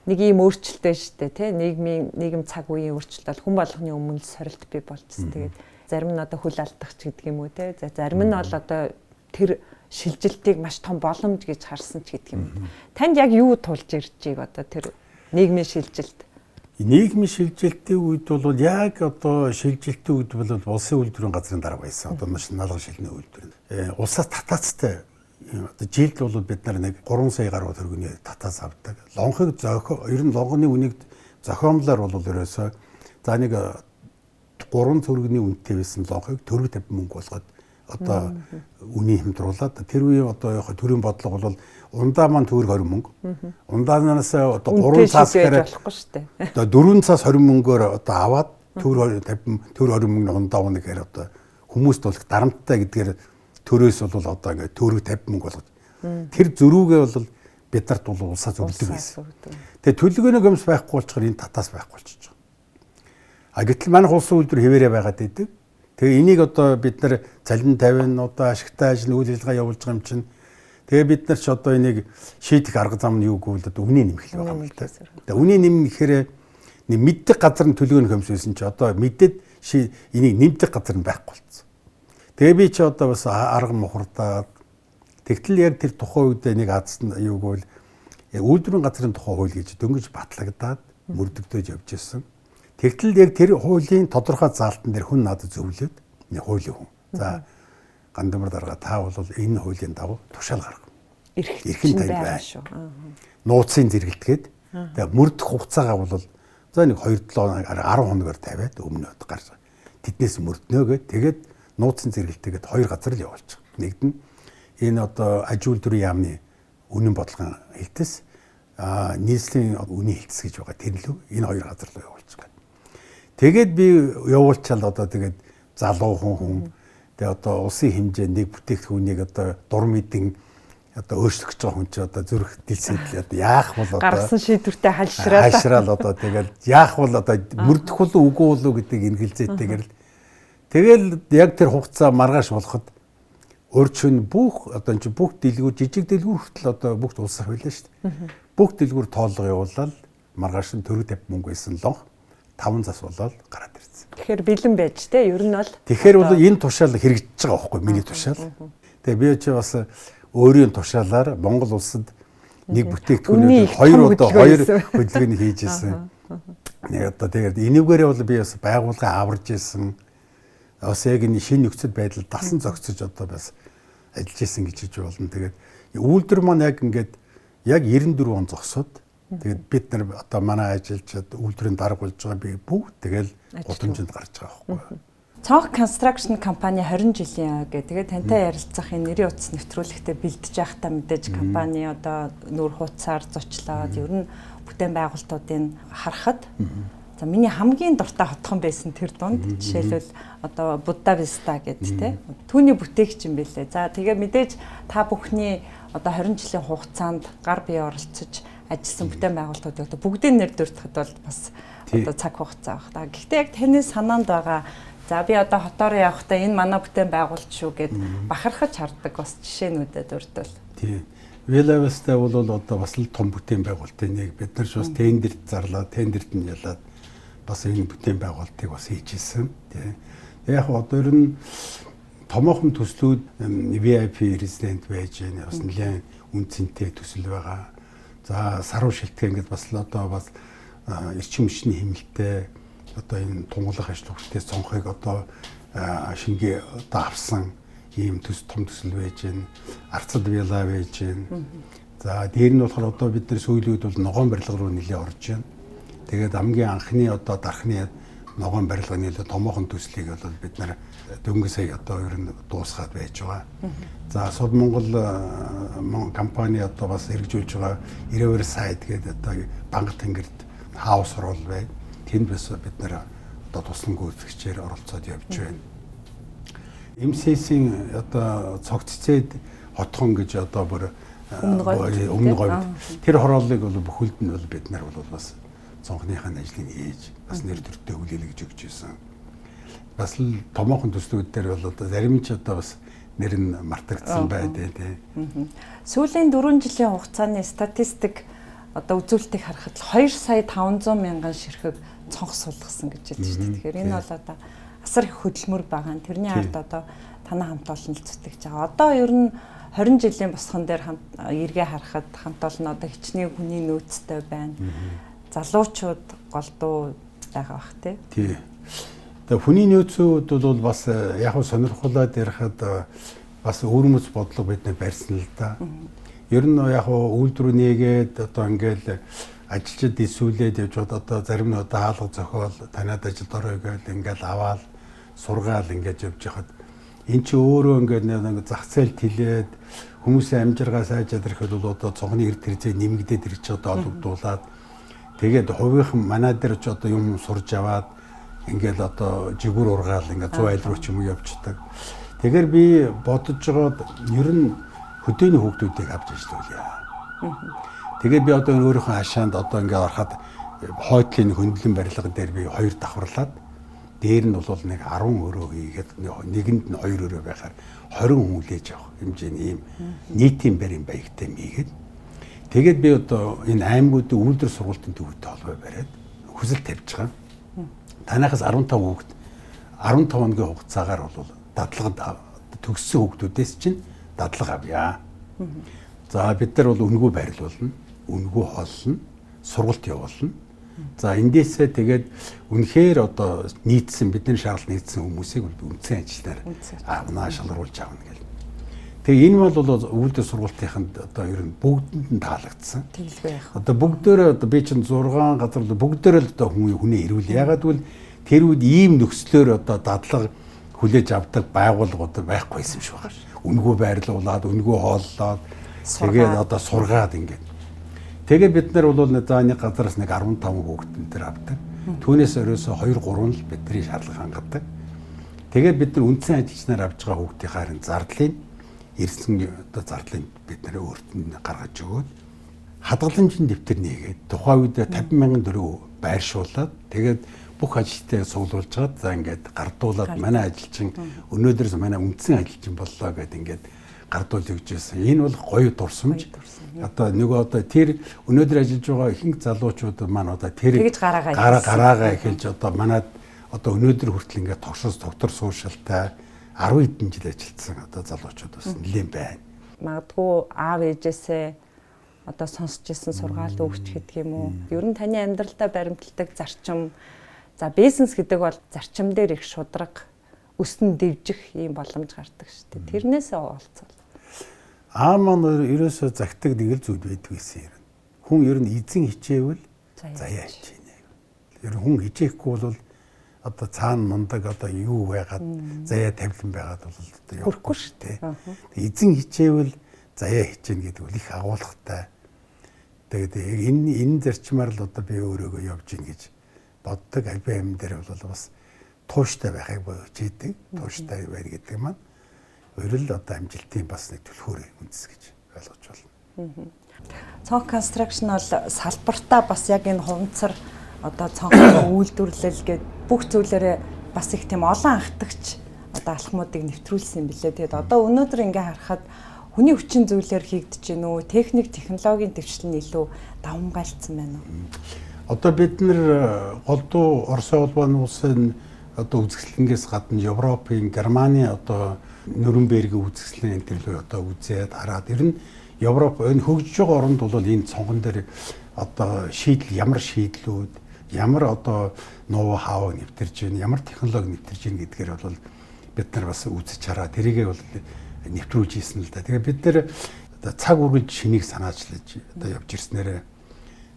A: нэг ийм өөрчлөлт байна шүү дээ тий. Нийгмийн нийгэм цаг үеийн өөрчлөлт бол хүн болгоны өмнө сорилт бий болчихсон. Тэгээд зарим нь одоо хөл алдах ч гэдэг юм уу тий. За зарим нь бол одоо тэр шилжилтийг маш том боломж гэж харсан ч гэдэг юм. Танд яг юу тулж ирж байг одоо тэр нийгмийн шилжилт?
B: Нийгмийн шилжилтийн үед бол яг одоо шилжилтийн үед бол улсын үйлдвэрийн газрын дарга байсан. Одоо маш налган шилний үйлдвэр. Улсаас татаацтай одоо жилд бол бид нар нэг 3 сая гаруй төгрөгийн татаас авдаг. Лонхыг зохио ер нь лонгоны үнийг зохиомлоор бол ерөөсөө за нэг 3 төгрөгийн үнэтэй байсан лонхыг төгрөг 50 мөнгө болгоод одоо үнийг хямдруулаад тэр үеийн одоо яг төрийн бодлого бол ундаа маань төгрөг 20 мөнгө. Ундаанаас одоо 3 цаас гэхээр
A: болохгүй шүү дээ.
B: Одоо 4 цаас 20 мөнгөөр одоо аваад төгрөг 50 төгрөг 20 мөнгө ундаа унаа гэхээр одоо хүмүүст болох дарамттай гэдгээр төрөөс бол одоо ингээд төгрөг 50 мөнгө болгож тэр зөрүүгээ бол бид нарт бол улсаас өгдөг байсан. Тэгээ төлөвлөгөөний комисс байхгүй болчихоор энэ татаас байхгүй болчихж байгаа. А гэтэл манайх улсын үйлдвэр хэвээрээ байгаад идэг. Тэгээ энийг одоо бид нар цалин тавина, одоо ашигтай ажил үйл ажиллагаа явуулж байгаа юм чинь. Тэгээ бид нар ч одоо энийг шийдэх арга зам нь юу гэвэл одоо үнийн нэмэх л байгаа юм л та. Тэгээ үнийн нэмэх гэхээр Нэг мэддэг газар нь төлгөө хэмсвэсэн чи одоо мэдээд энийг нэмдэг газар нь байхгүй болсон. Тэгээ би чи одоо бас арга мухардаад тэгтэл яг тэр тухайн үед нэг аз юуг бол үйлдвэрийн газрын тухай хууль гэж дөнгөж батлагдаад мөрдөгдөж явж исэн. Тэгтэл яг тэр хуулийн тодорхой заалтан дээр хүн надад зөвлөд нэг хуулийн хүн. За Гандамар дарга та бол энэ хуулийн дагуу тушаал гарга.
A: Эрх нь танд байна шүү.
B: Нууцын зэрэгэлтгээд тэгээ мөрдөх хугацаагаа бол за нэг 2-7 хоног 10 хоногор тавиад өмнө гарч тэднээс мөрднө гэд тэгээд нууцын зэрэгэлтгээд хоёр газар л явуулчих. Нэгд нь энэ одоо аж үйлдвэрийн яамны үнэн бодлогын хэлтэс нийслэлийн үнийн хэлтэс гэж байгаа тэр лүү энэ хоёр газар руу явуулчих гээд. Тэгээд би явуулчаал одоо тэгээд залуу хүн тэгээ одоо улсын хэмжээ нэг бүтээгдэхүүнийг одоо дур мэдэн одоо өөрчлөх гэж байгаа хүн чи одоо зүрх дэлсэдэл одоо яах бол одоо
A: гаргасан шийдвэртэй хальшраал
B: одоо тэгэл яах бол одоо мөрдөх болов үгүй болов гэдэг эргэлзээтэйгээр л тэгэл яг тэр хугацаа маргааш болоход урьд шөнө бүх одоо энэ бүх дэлгүүр жижиг дэлгүүр хүртэл одоо бүх улсах байлаа шүү дээ. Бүх дэлгүүр тоолго явуулаад маргааш нь төрөг 50 мөнгө байсан лонх 5 зас болоод гараад ирсэн.
A: Тэгэхээр бэлэн байж те ер нь бол
B: тэгэхээр бол энэ тушаал хэрэгжиж байгаа байхгүй миний тушаал. Тэгээ би чи бас өөрийн тушаалаар Монгол улсад нэг бүтээгдэхүүнийг хоёр удаа хоёр хөдөлгөөний хийж исэн. Нэг одоо тэгээд энүүгээрээ бол би бас байгууллага аварж исэн. Бас яг энэ шинэ нөхцөл байдал дасан зохицож одоо бас ажиллаж исэн гэж хэлж болно. Тэгээд үйлдвэр маань яг ингээд яг 94 он зогсоод тэгээд бид нар одоо манай ажилчид үйлдвэрийн дарга болж байгаа би бүгд тэгэл гудамжинд гарч байгаа байхгүй.
A: Цонх Construction компани 20 жилийн гэх. Тэгээд тантай ярилцах энэ нэрийн утас нэвтрүүлэгтээ бэлдэж байхдаа мэдээж компани одоо нүүр хуудасаар зочлоод ер нь бүтээн байгуулалтуудыг харахад за миний хамгийн дуртай хотхон байсан тэр дунд жишээлбэл одоо Будда Виста гэдэг те түүний бүтээгч юм бэлээ. За тэгээ мэдээж та бүхний одоо 20 жилийн хугацаанд гар бие оролцож ажилласан бүтээн байгуулалтуудыг одоо бүгдийн нэр дурдахад бол бас одоо цаг хугацаа баг та. Гэхдээ яг таны санаанд байгаа за би одоо хотоор явахдаа энэ манай бүтээн байгуулалт шүү гэд бахархаж хардаг бас жишээнүүдэд дурдвал.
B: Тийм. Вилавестай бол одоо бас л том бүтээн байгуулалтын нэг бид нар ч бас тендерт зарлаад тендерт нь ялаад бас энэ бүтээн байгуулалтыг бас хийж исэн. Тийм. Яг одоо ер нь томоохон төслүүд VIP резидент байж байна. Бас нэлээд үн цэнтэй төсөл байгаа. За саруу шилтгэн ингээд бас л одоо бас эрчим хүчний хэмнэлттэй одоо энэ тунгалах ажил хүртээ цонхыг одоо шингээ одоо авсан ийм төс том төсөл байж байна. Арцад вилла байж байна. За дээр нь болохоор одоо бид нар сүүлийн үед бол ногоон барилга руу нэлээ орж байна. Тэгээд хамгийн анхны одоо дархны ногоон барилга нэлээ томоохон төслийг бол бид нар дөнгөж сая одоо ер нь дуусгаад байж байгаа. За Сод Монгол компани одоо бас хэрэгжүүлж байгаа Riverside гэдэг одоо Банга тэнгэрт хаус хороол бай. Тэнд бас бид нар одоо туслан гүйцэтгэгчээр оролцоод явж байна. MCS-ийн одоо цогццээд хотхон гэж одоо бүр өмнө говьд тэр хорооллыг бол бүхэлд нь бол бид нар бол бас цонхныхаа ажлыг хийж бас нэр төртөө хүлээлгэж өгч байсан. Бас л томоохон төслүүд дээр бол одоо зарим ч одоо бас нэр нь мартагдсан байдээ тий.
A: Сүүлийн 4 жилийн хугацааны статистик одоо үзүүлэлтийг харахад 2 сая 500 мянган ширхэг цонх суулгасан гэж хэлж шүү дээ. Тэгэхээр энэ бол одоо асар их хөдөлмөр байгаа. Тэрний ард одоо танай хамт олон л зүтгэж байгаа. Одоо ер нь 20 жилийн босгон дээр эргээ харахад хамт олон одоо хичнээн хүний нөөцтэй байна. Залуучууд голдуу байгаа бах тий.
B: Тий. Тэгээ хүний нөөцүүд бол бас яг нь сонирхолтой ярихад бас өвөрмөц бодлого бид нэр барьсан л да. Ер нь яг үйлдвэр нээгээд одоо ингээл ажилчид исүүлээд явж байхад одоо зарим нь одоо хаалга зохиол танаад ажилд орё гээл ингээл аваал сургаал ингээд явж байхад эн чи өөрөө ингээд нэг зах зээл тэлээд хүмүүсийн амжиргаа сайжраад ирэхэд бол одоо цонхны эрт хэрэгцээ нэмэгдээд ирж одоо олгодуулаад тэгээд хувийнхан манай дээр ч одоо юм сурж аваад ингээл одоо жигүүр ургаал ингээд 100 айл руу ч юм уу явчихдаг. Тэгэхээр би бодож байгаад ер нь хөдөөний хүүхдүүдийг авч ажиллуулъя. Тэгээд би одоо өөрийнхөө хашаанд одоо ингээд ороход хойдлын хөндлөн барилга дээр би хоёр давхарлаад дээр нь бол нэг 10 өрөө хийгээд нэгэнд нь 2 өрөө байхаар 20 хүн хүлээж авах хэмжээний ийм нийтийн байрын баягтай хийгээд тэгээд би одоо энэ аймагуудын үйлдвэр сургуулийн төвөдтэй холбоо бариад хүсэл тавьж байгаа. Танайхаас 15 хүүхэд 15 хоногийн хугацаагаар бол дадлаганд төгссөн хүүхдүүдээс чинь дадлага авъя. За бид нар бол үнэгүй байрлуулна, үнэгүй хооллоно, сургалт явуулна. За эндээсээ тэгээд үнэхээр одоо нийцсэн бидний шаардлага нийцсэн хүмүүсийг үндсэн ажилтнаар авнаа, шалгаруулж авна гэл. Тэгээ энэ бол үйлдвэр сургалтынханд одоо ер нь бүгдэнд нь таалагдсан.
A: Тэгэлгүй яах.
B: Одоо бүгдөө одоо би чинь 6 газар л бүгдөө л одоо хүнээ ирүүл. Ягаад гэвэл тэр үед ийм нөхцлөөр одоо дадлага хүлээж авдаг байгууллагууд байхгүй юм шиг байна. Үнэгүй байрлуулад, үнэгүй хооллоод тэгээд одоо сургаад ингээд. Тэгээ бид нар бол за нэг газараас нэг 15 хүүхэд энэ төр авдаг. Түүнээс ерөөсө 2 3 л бидний шаардлага хангадаг. Тэгээ бид нар үндсэн ажилчнаар авч байгаа хүүхдийнхаа зардлыг ирсэн одоо зардлыг бид нар өөрт нь гаргаж өгөөд хадгаламжийн дэвтэр нээгээд тухайн үед 50 мянган төгрөг байршуулад тэгээд бүх ажилтнаа цуглуулж чад за ингээд гардуулаад манай ажилчин өнөөдрөөс манай үндсэн ажилчин боллоо гэд ингээд гардуул өгч байсан. Энэ бол гоё дурсамж. Одоо нөгөө одоо тэр өнөөдөр ажиллаж байгаа ихэнх залуучууд маань одоо тэр гараагаа эхэлж одоо манад одоо өнөөдөр хүртэл ингээд тогшос доктор суушалтай 10 хэдэн жил ажилласан одоо залуучууд бас нэлээд байна.
A: Магадгүй аав ээжээсээ одоо сонсч ирсэн сургаал өгч гэдэг юм уу? Ер нь таны амьдралдаа баримталдаг зарчим, за бизнес гэдэг бол зарчим дээр их шудраг өснө дэвжих ийм боломж гардаг шүү дээ. Тэрнээсээ олцол.
B: Аа маань ерөөсөө загтаг нэг л зүйл байдаг гэсэн юм. Хүн ер нь эзэн хичээвэл заяа хичээнэ. Ер нь хүн хичээхгүй бол одоо цаана мундаг одоо юу байгаад заяа тавилан байгаад бол одоо явахгүй шүү дээ. Эзэн хичээвэл заяа хичээнэ гэдэг бол их агуулгатай. Тэгээд энэ зарчмаар л одоо би өөрөөгөө явж гин гэж боддог. Альбин амин дээр бол бас тууштай байхыг хичээдэг. Тууштай байр гэдэг маань өөрөл одоо амжилтын бас нэг түлхүүр үндэс гэж ойлгож байна.
A: Цонх construction бол салбартаа бас яг энэ хуванцар одоо цонхны үйлдвэрлэл гээд бүх зүйлээрээ бас их тийм олон анхдагч одоо алхмуудыг нэвтрүүлсэн юм билээ. Тэгээд одоо өнөөдөр ингээ харахад хүний хүчин зүйлээр хийгдэж гин үү? Техник, технологийн дэвшил нь илүү давамгайлцсан байна уу?
B: Одоо бид нэр голдуу Оросын холбооны улсын одоо үзэсгэлэнгээс гадна Европын, Германы одоо Нюрнбергийн үзэсгэлэн энэ төрлөө одоо үзээд хараад ер нь Европ энэ хөгжиж байгаа оронд бол энэ цонхон дээр одоо шийдэл ямар шийдлүүд, ямар одоо ноу хау нэвтэрж байна, ямар технологи нэвтэрж байна гэдгээр бол бид нар бас үзэж хараа тэрийгээ бол нэвтрүүлж ийсэн л да. Тэгээ бид нар одоо цаг үргэлж шинийг санаачлаж одоо явж ирснээрээ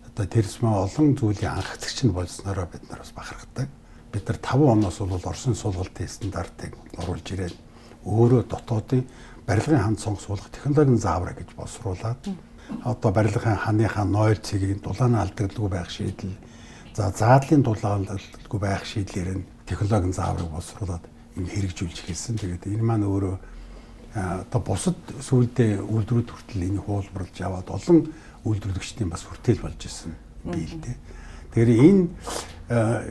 B: одоо тэрс маа олон зүйлийн анхацагч нь болсноороо бид нар бас бахархдаг. Бид нар 5 оноос бол Оросын суулгалтын стандартыг оруулж ирээд өөрөө дотоодын барилгын хан цонх суулгах технологийн заавраа гэж боловсруулад одоо барилгын ханыхаа 0 цэгийг дулааны алдагдaltaгүй байх шийдэл, за заадлын дулаан алдагдaltaгүй байх шийдлээр нь технологийн зааврыг боловсруулад ингэ хэрэгжүүлж эхэлсэн. Тэгээд энэ маань өөрөө одоо бусад сүулдэ үйлдвэрүүд хүртэл энэ хуулбарлаж яваад олон үйлдвэрлэгчдийн бас хүртээл болж исэн бий л дээ. Тэгэхээр энэ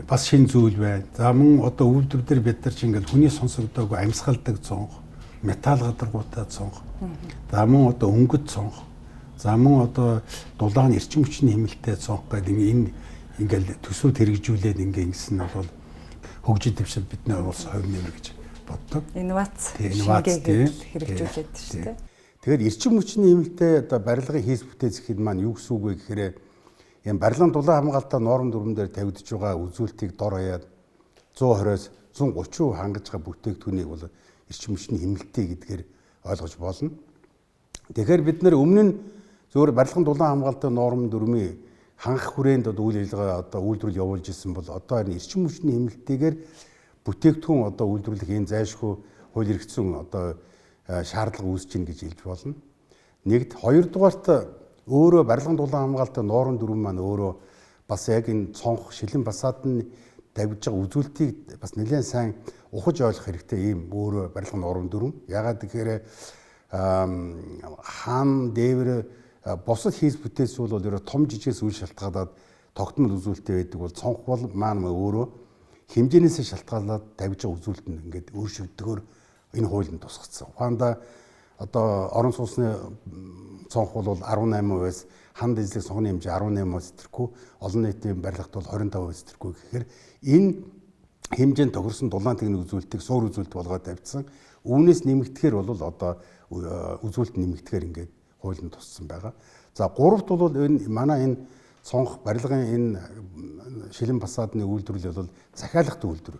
B: бас шинэ зүйл байна. За мөн одоо үйлдвэр дээр бид нар чинь ингээл хүний сонсогдоогүй амьсгалдаг цонх, металл гадаргуутай цонх. За мөн одоо өнгөт цонх. За мөн одоо дулаан эрчим хүчний хэмнэлттэй цонх гэдэг энэ ингээл төсвүүд хэрэгжүүлээд ингээ ингэсэн нь бол хөгжил дэвшил бидний улс хувь нэмэр гэж боддог.
A: Инновац хэрэгжүүлээд шүү дээ.
B: Тэгэхээр эрчим хүчний хэмнэлттэй одоо барилгын хийс бүтээц гэхэд маань юу гэсэн үг вэ гэхээр юм барилгын дулаан хамгаалтаа норм дүрм дээр тавигдж байгаа үзүүлэлтийг дор хаяад 120-оос 130% хангаж байгаа бүтээгдэхүүнийг бол эрчим хүчний хэмнэлттэй гэдгээр ойлгож болно. Тэгэхээр бид нэр өмнө нь зөвхөн барилгын дулаан хамгаалтын норм дүрмийн хангах хүрээнд одоо үйл ажиллагаа одоо үйлдвэрлэл явуулж исэн бол одоо харин эрчим хүчний хэмнэлттэйгээр бүтээгдэхүүн одоо үйлдвэрлэх энэ зайлшгүй хууль эрх зүйн одоо шаардлага үүсэж байна гэж хэлж болно. Нэгд, хоёрдугаарт өөрөө барилгын дулаан хамгаалтын норм дүрэм маань өөрөө бас яг энэ цонх шилэн басаад нь тавьж байгаа үзүүлэлтийг бас нэлээд сайн ухаж ойлгох хэрэгтэй ийм өөрөө барилгын норм дүрэм. Ягаад гэхээр хаан дээвэр бусад хийс бүтээсүүл бол ерөө том жижигээс үйл шалтгаалаад тогтмол үзүүлэлттэй байдаг бол цонх бол маань өөрөө хэмжээнээс шалтгаалаад тавьж байгаа үзүүлэлт нь ингээд өөрчлөгдөхөөр энэ хуулинд тусгацсан. Ухаандаа Одоо орон сууцны цонх бол 18%-аас ханд эзлэх цонхны хэмжээ 18%-аас тэрхүү, олон нийтийн барилгад бол 25%-аас тэрхүү гэхээр энэ хэмжээнд тохирсон дулаан техник үзүүлэлтийг суур үзүүлэлт болгоод тавьчихсан. Үүнээс нэмэгдэхээр бол одоо үзүүлэлт нэмэгдэхээр ингээд хуулинд туссан байгаа. За гуравт бол энэ манай энэ цонх барилгын энэ шилэн фасадны үйлдвэрлэл бол захиалгат үйлдвэр.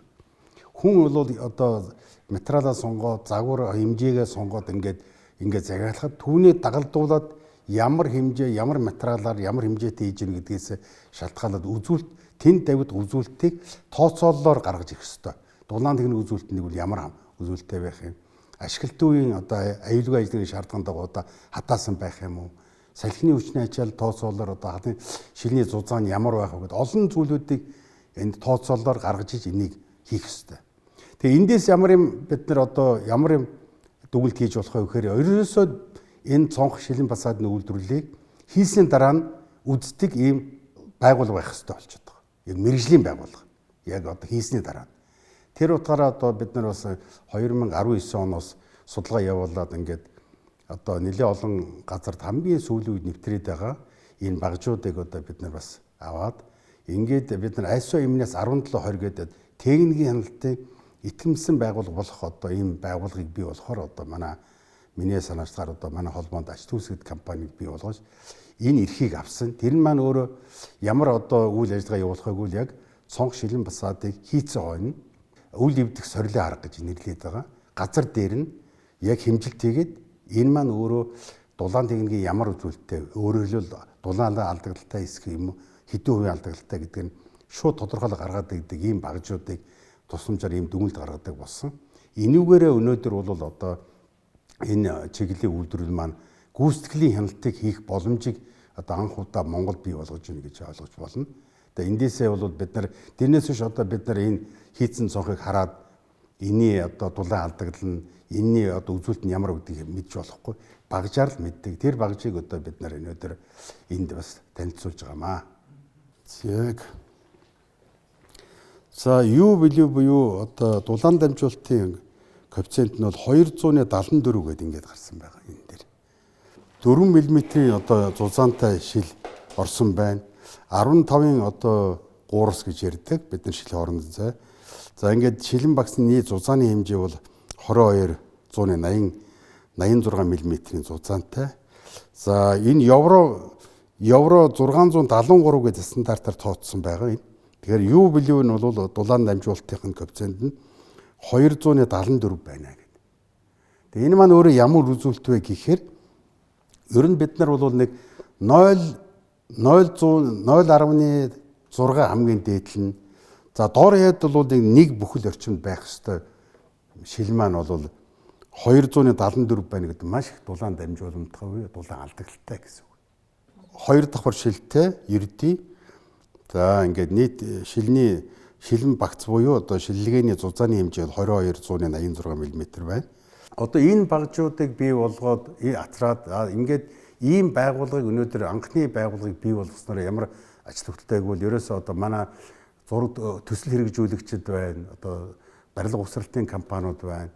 B: Хүн бол одоо материалаа сонгоод, загвар хэмжээгээ сонгоод ингээд захиалахад түүний дагалдуулаад ямар хэмжээ, ямар материалаар, ямар хэмжээтэй хийж гэнэ гэдгээс шалтгаалаад үзүүлэлт тэнд тавигд үзүүлэлтийг тооцооллоор гаргаж ирэх ёстой. Дулаан техник үзүүлэлт нэг бол ямар үзүүлэлттэй байх юм? Ашиглалтын үеийн одоо аюулгүй ажиллагааны шаардлагын дагуу одоо хатаасан байх юм уу? Салхины хүчний ачаал тооцоолоор одоо хатын шилний зузаан ямар байх вэ гэдэг олон зүйлүүдийг энд тооцооллоор гаргаж иж энийг хийх ёстой. Тэгээ эндээс ямар юм бид нар одоо ямар юм дүгэлт хийж болох вэ гэхээр ерөөсөө энэ цонх шилэн фасадны үйлдвэрлэлийг хийсний дараа нь үздэг ийм байгууллага байх ёстой болчиход байгаа. Яг мэргэжлийн байгууллага. Яг одоо хийсний дараа. Тэр утгаараа одоо бид нар бас 2019 оноос судалгаа явуулаад ингээд одоо нэлээд олон газарт хамгийн сүүлийн үед нэвтрээд байгаа энэ багжуудыг одоо бид нар бас аваад ингээд бид нар ISO эмнээс 1720 гэдэг техникийн хяналтын итгэмжсэн байгууллага болох одоо ийм байгууллагыг бий болохоор одоо манай миний санаачлахаар одоо манай холбоонд ач түүсгэд компаниг бий болгож энэ эрхийг авсан. Тэр нь маань өөрөө ямар одоо үйл ажиллагаа явуулахыг үл яг цонх шилэн фасадыг хийцэн хойно үл эвдэх сорилын арга гэж нэрлэдэг байгаа. Газар дээр нь яг хэмжилт хийгээд энэ маань өөрөө дулаан техникийн ямар үзүүлэлттэй, өөрөөр хэлбэл дулаан алдагдaltaй хэсэг юм уу, хэдэн хувийн алдагдaltaй гэдэг нь шууд тодорхойлол гаргаад өгдөг ийм багжуудыг тусламжаар ийм дүгнэлт гаргадаг болсон. Энүүгээрээ өнөөдөр бол одоо энэ чиглэлийн үйлдвэрлэл маань гүйцэтгэлийн хяналтыг хийх боломжийг одоо анх удаа Монгол бий болгож байна гэж ойлгож болно. Тэгээ эндээсээ бол бид нар тэрнээс биш одоо бид нар энэ хийцэн цонхыг хараад энэний одоо дулаан алдагдал нь энэний одоо үзүүлэлт нь ямар гэдгийг мэдж болохгүй багжаар л мэддэг. Тэр багжийг одоо бид нар өнөөдөр энд бас танилцуулж байгаамаа. Яг за U value буюу одоо дулаан дамжуулалтын коэффициент нь бол 274 гэдэг ингээд гарсан байгаа энэ дээр. 4 мм-ийн одоо зузаантай шил орсон байна. 15-ын одоо гуурс гэж ярьдаг бид нар шил хооронд зай. За ингээд шилэн багсны нийт зузааны хэмжээ бол 22 180 86 мм-ийн зузаантай. За энэ евро 673 гэдэг стандартаар тооцсон байгаа энэ. Тэгэхээр U value нь бол дулаан дамжуулалтын коэффициент нь 274 байна гэдэг. Тэгээ энэ маань өөрөө ямар үзүүлэлт вэ гэхээр ер нь бид нар бол нэг 0.6 хамгийн дээд нь. За доор хаяад бол нэг бүхэл орчимд байх ёстой шил маань бол 274 байна гэдэг маш их дулаан дамжууламжтай буюу дулаан алдагдaltaй гэсэн үг. Хоёр давхар шилтэй ердий. За ингээд нийт шилний шилэн багц буюу одоо шиллэгээний зузааны хэмжээ 22 186 мм байна. Одоо энэ багжуудыг бий болгоод атраад ингээд ийм байгууллагыг өнөөдөр анхны байгууллагыг бий болгосноор ямар ач холбогдолтой гэвэл ерөөсөө одоо манай зураг төсөл хэрэгжүүлэгчид байна. Одоо барилга угсралтын компаниуд байна.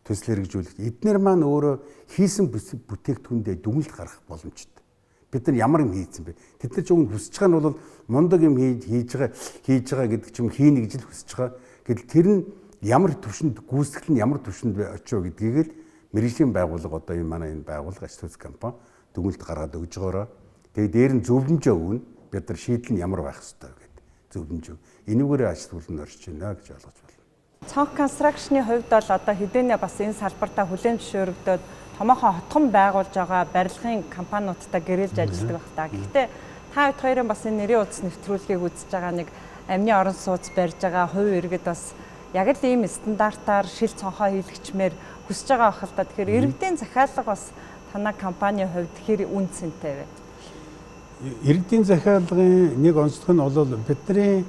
B: Төсөл хэрэгжүүлэгч. Эднэр маань өөрөө хийсэн бүтээгдэхүүндээ дүгнэлт гаргах боломжтой. Бид нар ямар юм хийсэн бэ? Тэд нар ч уг хүсэж байгаа нь бол мундаг юм хийж байгаа гэдэг ч юм хийнэ гэж л хүсэж байгаа. Гэтэл тэр нь ямар түвшинд гүйцэтгэл нь ямар түвшинд очив гэдгийг л мэргэжлийн байгууллага одоо энэ манай энэ байгууллага ач түүс компани дүгнэлт гаргаад өгж байгаараа. Тэгээ дээр нь зөвлөмжөө өгнө. Бид нар шийдэл нь ямар байх ёстой гэдэг зөвлөмж. Энүүгээрээ ач холбогдол нь орж байна гэж ойлгож байна.
A: Цонх констракшны хувьд бол одоо хэдийнэ бас энэ салбартаа хүлээн зөвшөөрөгдөөд томоохон хотхон байгуулж байгаа барилгын компаниудтай гэрээлж ажилладаг байх та. Гэхдээ та хэд хоёрын бас энэ нэрийн утас нэвтрүүлгийг үзэж байгаа нэг амны орон сууц барьж байгаа хувь иргэд бас яг л ийм стандартаар шил цонхоо хийлгэчмээр хүсэж байгаа байх л та. Тэгэхээр иргэдийн захиалга бас танай компанийн хувьд хэр үн цэнтэй вэ?
B: Иргэдийн захиалгын нэг онцлог нь бол бидний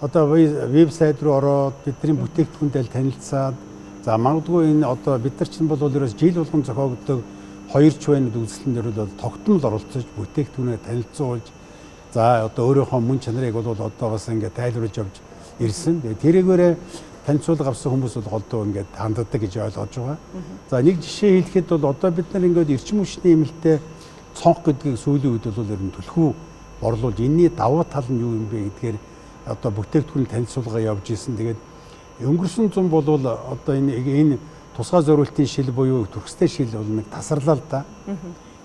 B: одоо вебсайт руу ороод бидний бүтээгдэхүүнтэй танилцаад за магадгүй энэ одоо бид нар чинь бол ерөөс жил болгон зохиогддог хоёр ч байна үзэсгэлэн дээр бол тогтмол оролцож бүтээгдэхүүнээ танилцуулж за одоо өөрийнхөө мөн чанарыг бол одоо бас ингээд тайлбарлаж явж ирсэн. Тэгээ тэрийгээрээ танилцуулга авсан хүмүүс бол голдуу ингээд ханддаг гэж ойлгож байгаа. За нэг жишээ хэлэхэд бол одоо бид нар ингээд эрчим хүчний эмнэлтэд цонх гэдгийг сүүлийн үед бол ер нь түлхүү борлуулж энэний давуу тал нь юу юм бэ гэдгээр одоо бүтээгдэхүүний танилцуулга явж исэн. Тэгээд өнгөрсөн зун бол одоо энэ тусгай зориултын шил буюу төрхстэй шил бол нэг тасарлаа л да.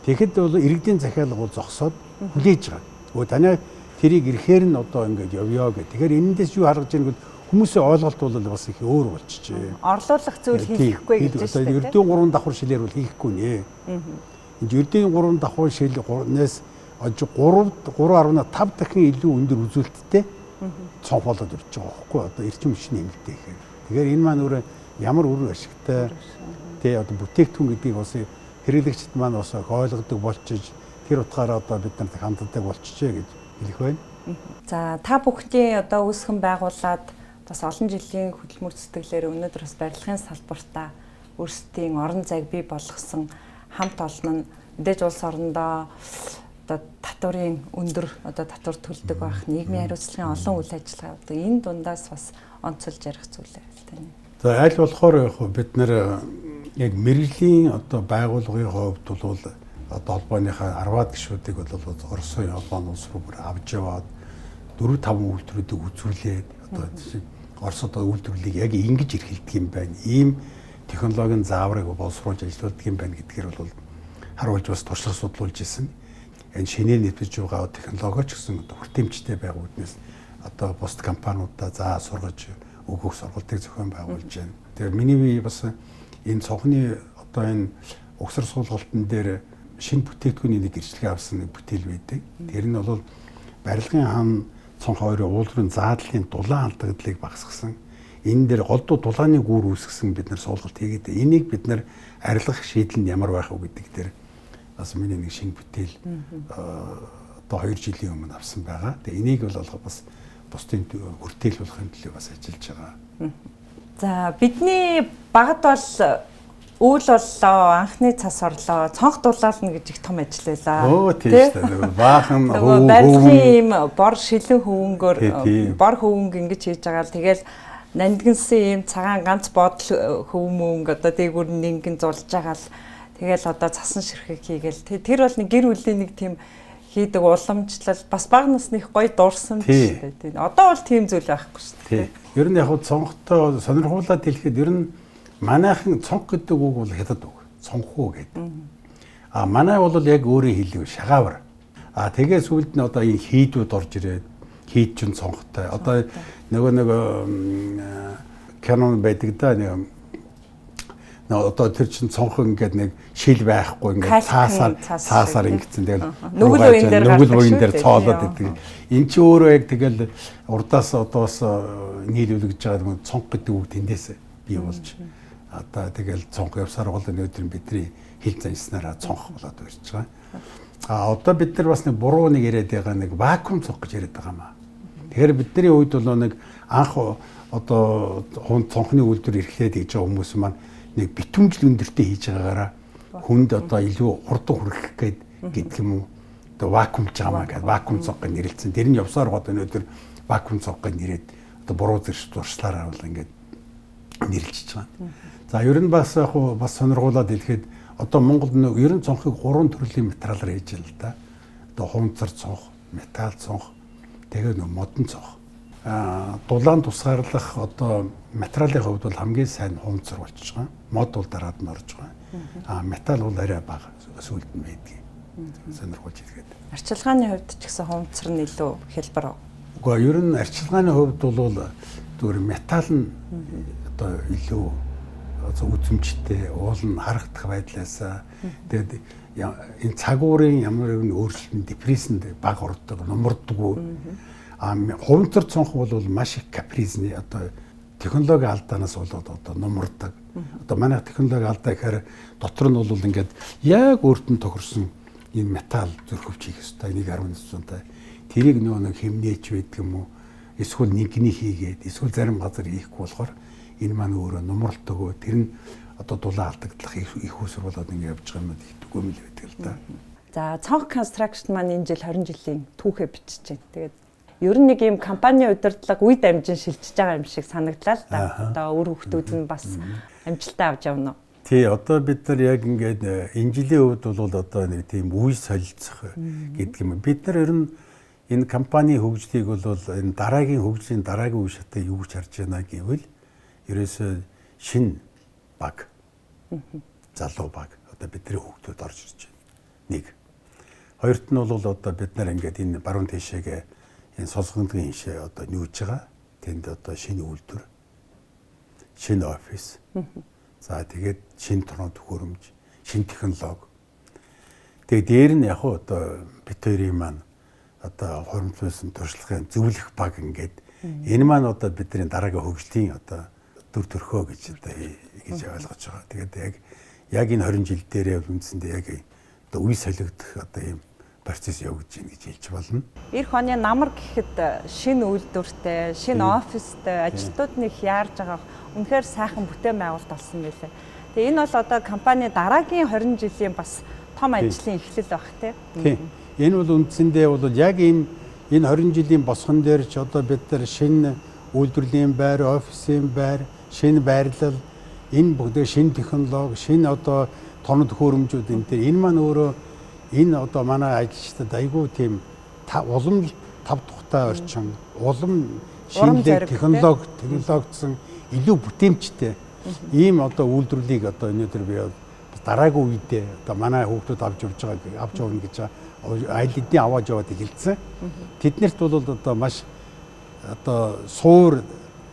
B: Тэгэхэд бол иргэдийн захиалга бол зогсоод хүлээж байгаа. Өө танай тэрийг ирэхээр нь одоо ингээд явъё гэх. Тэгэхээр энэндээс юу харгаж ийн гэвэл хүмүүсийн ойлголт бол бас их өөр болчихжээ.
A: Орлуулах зүйл хийхгүй гэж байна шүү дээ.
B: Ердийн 3 давхар шилээр бол хийхгүй нэ. Энэ ердийн 3 давхар шилнээс 3.5 дахин илүү өндөр үзүүлэлттэй цонх болоод ирж байгаа байхгүй одоо эрчим хүчний нэмэлттэй гэхээр. Тэгэхээр энэ маань өөрөө ямар үр ашигтай тий одоо бүтээгдэхүүн гэдгийг бас хэрэглэгчд маань бас ойлгодог болчиж тэр утгаараа одоо бид нарт ханддаг болчихжээ гэж хэлэх байна.
A: За та бүхний одоо үүсгэн байгуулад бас олон жилийн хөдөлмөр сэтгэлээр өнөөдөр бас барилгын салбартаа өөрсдийн орон зайг бий болгосон хамт олон нь мэдээж улс орондоо одоо татварын өндөр одоо татвар төлдөг байх нийгмийн хариуцлагын олон үйл ажиллагаа одоо энэ дундаас бас онцолж ярих зүйл байл тань.
B: За аль болохоор яг бид нэр яг мэрэгжлийн одоо байгууллагын хувьд бол одоо холбооныхаа 10-аад гишүүдийг бол Оросын холбооны улс руу бүр авч яваад 4-5 үйлдвэрүүдийг үзүүлээд одоо Оросод үйлдвэрлэлийг яг ингэж эрхэлдэг юм байна. Ийм технологийн зааврыг боловсруулж ажилладаг юм байна гэдгээр бол харуулж бас туршлага судлуулж исэн. Энэ шинээр нэвтэж байгаа технологи ч гэсэн хүртээмжтэй байгаа үднээс одоо бусд компаниудаа заа сургаж өгөх сургалтыг зохион байгуулж байна. Тэгээ миний бие бас энэ цонхны одоо энэ угсар суулгалтын дээр шинэ бүтээгдэхүүний нэг гэрчлэгээ авсан нэг бүтээл байдаг. Тэр нь бол барилгын хан цонх хоёрын уулрын заадлын дулаан алдагдлыг багасгасан. Энэ дээр голдуу дулааны гүр үүсгэсэн бид нар суулгалт хийгээд энийг бид нар арилгах шийдэл нь ямар байх вэ гэдэг дээр бас миний нэг шинэ бүтээл одоо 2 жилийн өмнө авсан байгаа. Тэгээ энийг бол бас бусдын хүртээл болохын төлөө бас ажиллаж байгаа.
A: За бидний багад бол үйл боллоо, анхны цас орлоо, цонх дулаална гэж их том ажил байлаа.
B: Өө тийм шүү дээ. Баахан
A: барилгын ийм бор шилэн хөвөнгөөр бор хөвөнг ингэж хийж байгаа л тэгэл нандинсан ийм цагаан ганц бодол хөвмөнг одоо дээгүүр нь ингэн зулж байгаа л тэгэл одоо цасан ширхэг хийгээл тэр бол нэг гэр бүлийн нэг тийм хийдэг уламжлал бас бага насны их гоё дурсамж шүү дээ. Одоо бол тийм зүйл байхгүй шүү дээ.
B: Ер нь яг цонхтой сонирхуулаад хэлэхэд ер нь манайхан цонх гэдэг үг бол хятад үг. Цонхуу гэдэг. А манай бол яг өөрийн хэлэг шагаавар. А тэгээ сүүлд нь одоо энэ хийдүүд орж ирээд хийд чинь цонхтой. Одоо нөгөө нэг кинон байдаг да нэг одоо тэр чинь цонх ингээд нэг шил байхгүй ингээд цаасаар ингэсэн. Тэгэл нүгэл уян дээр цоолоод идэг. Эн чинь өөрөө яг тэгэл урдаас одоос нийлүүлэгдэж байгаа цонх гэдэг үг тэндээс бий болж одоо тэгэл цонх явсаар бол өнөөдөр бидний хэл занснараа цонх болоод ирж байгаа. А одоо бид нар бас нэг буруу нэг яриад байгаа нэг вакуум цонх гэж яриад байгаа юм аа. Тэгэхээр бидний үед бол нэг анх одоо цонхны үйлдвэр эрхлээд хийж байгаа хүмүүс маань нэг битүүмжил өндөртэй хийж байгаагаараа хүнд одоо илүү хурдан хүрэх гээд гэдэг юм уу одоо вакуумж байгаа маа гэдэг вакуум цонх гэж нэрлэлсэн. Тэр нь явсаар гоод өнөөдөр вакуум цонх гэж нэрээд одоо буруу зуршлаараа бол ингээд нэрлэж байгаа. За ер нь бас яг бас сонирхуулаад хэлэхэд одоо Монголд нэг ер нь цонхыг 3 төрлийн материалаар хийж л да. Одоо хумцар цонх, металл цонх, тэгээд нөө модон цонх. Дулаан тусгаарлах одоо материалын хувьд бол хамгийн сайн хумцар болчихж байгаа. Мод бол дараад нь орж байгаа. Металл бол арай бага сүүлд нь байдгийг сонирхуулж хэлгээд.
A: Арчилгааны хувьд ч гэсэн хумцар нь илүү хялбар.
B: Үгүй ер нь арчилгааны хувьд бол зүгээр металл нь одоо илүү үзэмжтэй, уул нь харагдах байдлаасаа тэгээд энэ цагуурын ямар нэгэн өөрчлөлт депрессэнд бага ордог, нумардаггүй. А хуванцар цонх бол маш их капризны одоо технологи алдаанаас болоод одоо нумардаг. Одоо манай технологи алдаа гэхээр дотор нь бол ингээд яг өөрт нь тохирсон энэ металл зөрхөвч хийх ёстой 1.9-тай. Тэрийг нөгөө нэг хэмнээч байдаг юм уу? Эсвэл нэгний хийгээд, эсвэл зарим газар хийхгүй болохоор энэ маань өөрөө нумралт өгөө. Тэр нь одоо дулаан алдагдлах их усэр болоод ингэ явж байгаа юм итгэхгүй юм л байдаг л да.
A: За цонх construction маань энэ жил 20 жилийн түүхээ бичиж байна. Тэгээд Ер нь нэг юм компани удирдлага үе дамжин шилжиж байгаа юм шиг санагдлаа л да. Одоо үр хүүхдүүд нь бас амжилтаа авч явна уу?
B: Тий, одоо бид нар яг ингээд энэ жилийн хувьд бол одоо нэг тийм үе солилцох гэдэг юм. Бид нар ер нь энэ компани хөгжлийг бол энэ дараагийн хөгжлийн дараагийн үе шатыг юу гэж харж байна гэвэл ерөөсөө шинэ баг, залуу баг одоо бидний хүүхдүүд орж ирж байна. Нэг. Хоёрт нь бол одоо бид нар ингээд энэ баруун тишээгээ энэ сулгандгийн хишээ одоо нүүж байгаа. Тэнд одоо шинэ үйлдвэр, шинэ офис. За тэгээд шинэ торон төхөөрөмж, шинэ технологи. Тэгээд дээр нь яг одоо бит хоёрын маань одоо хуримтлуулсан туршлагын зөвлөх баг ингээд энэ маань одоо бидний дараагийн хөгжлийн одоо дүр төрхөө гэж одоо гэж ойлгож байгаа. Тэгээд яг энэ 20 жил дээрээ үндсэндээ яг одоо үе солигдох одоо ийм процесс явагдаж байна гэж хэлж болно.
A: Ирэх оны намар гэхэд шинэ үйлдвэртэй, шинэ офистай, ажилтнууд нэг яарж байгаа үнэхээр сайхан бүтээн байгуулалт болсон байлээ. Тэгээ энэ бол одоо компани дараагийн 20 жилийн бас том ажлын эхлэл байх тий.
B: Тийм. Энэ бол үндсэндээ бол яг энэ 20 жилийн босгон дээр ч одоо бид нар шинэ үйлдвэрлэлийн байр, офисын байр, шинэ байрлал, энэ бүгдээ шинэ технологи, шинэ одоо тоног төхөөрөмжүүд энэ төр энэ маань өөрөө энэ одоо манай ажилчдад айгүй тийм улам тав тухтай орчин, улам шинэлэг технологидсон илүү бүтээмжтэй ийм одоо үйлдвэрлэлийг одоо өнөөдөр би дараагийн үедээ одоо манай хүүхдүүд авч явж байгаа, авч явна гэж аль хэдийн аваад яваад эхэлсэн. Тэднэрт бол одоо маш одоо суур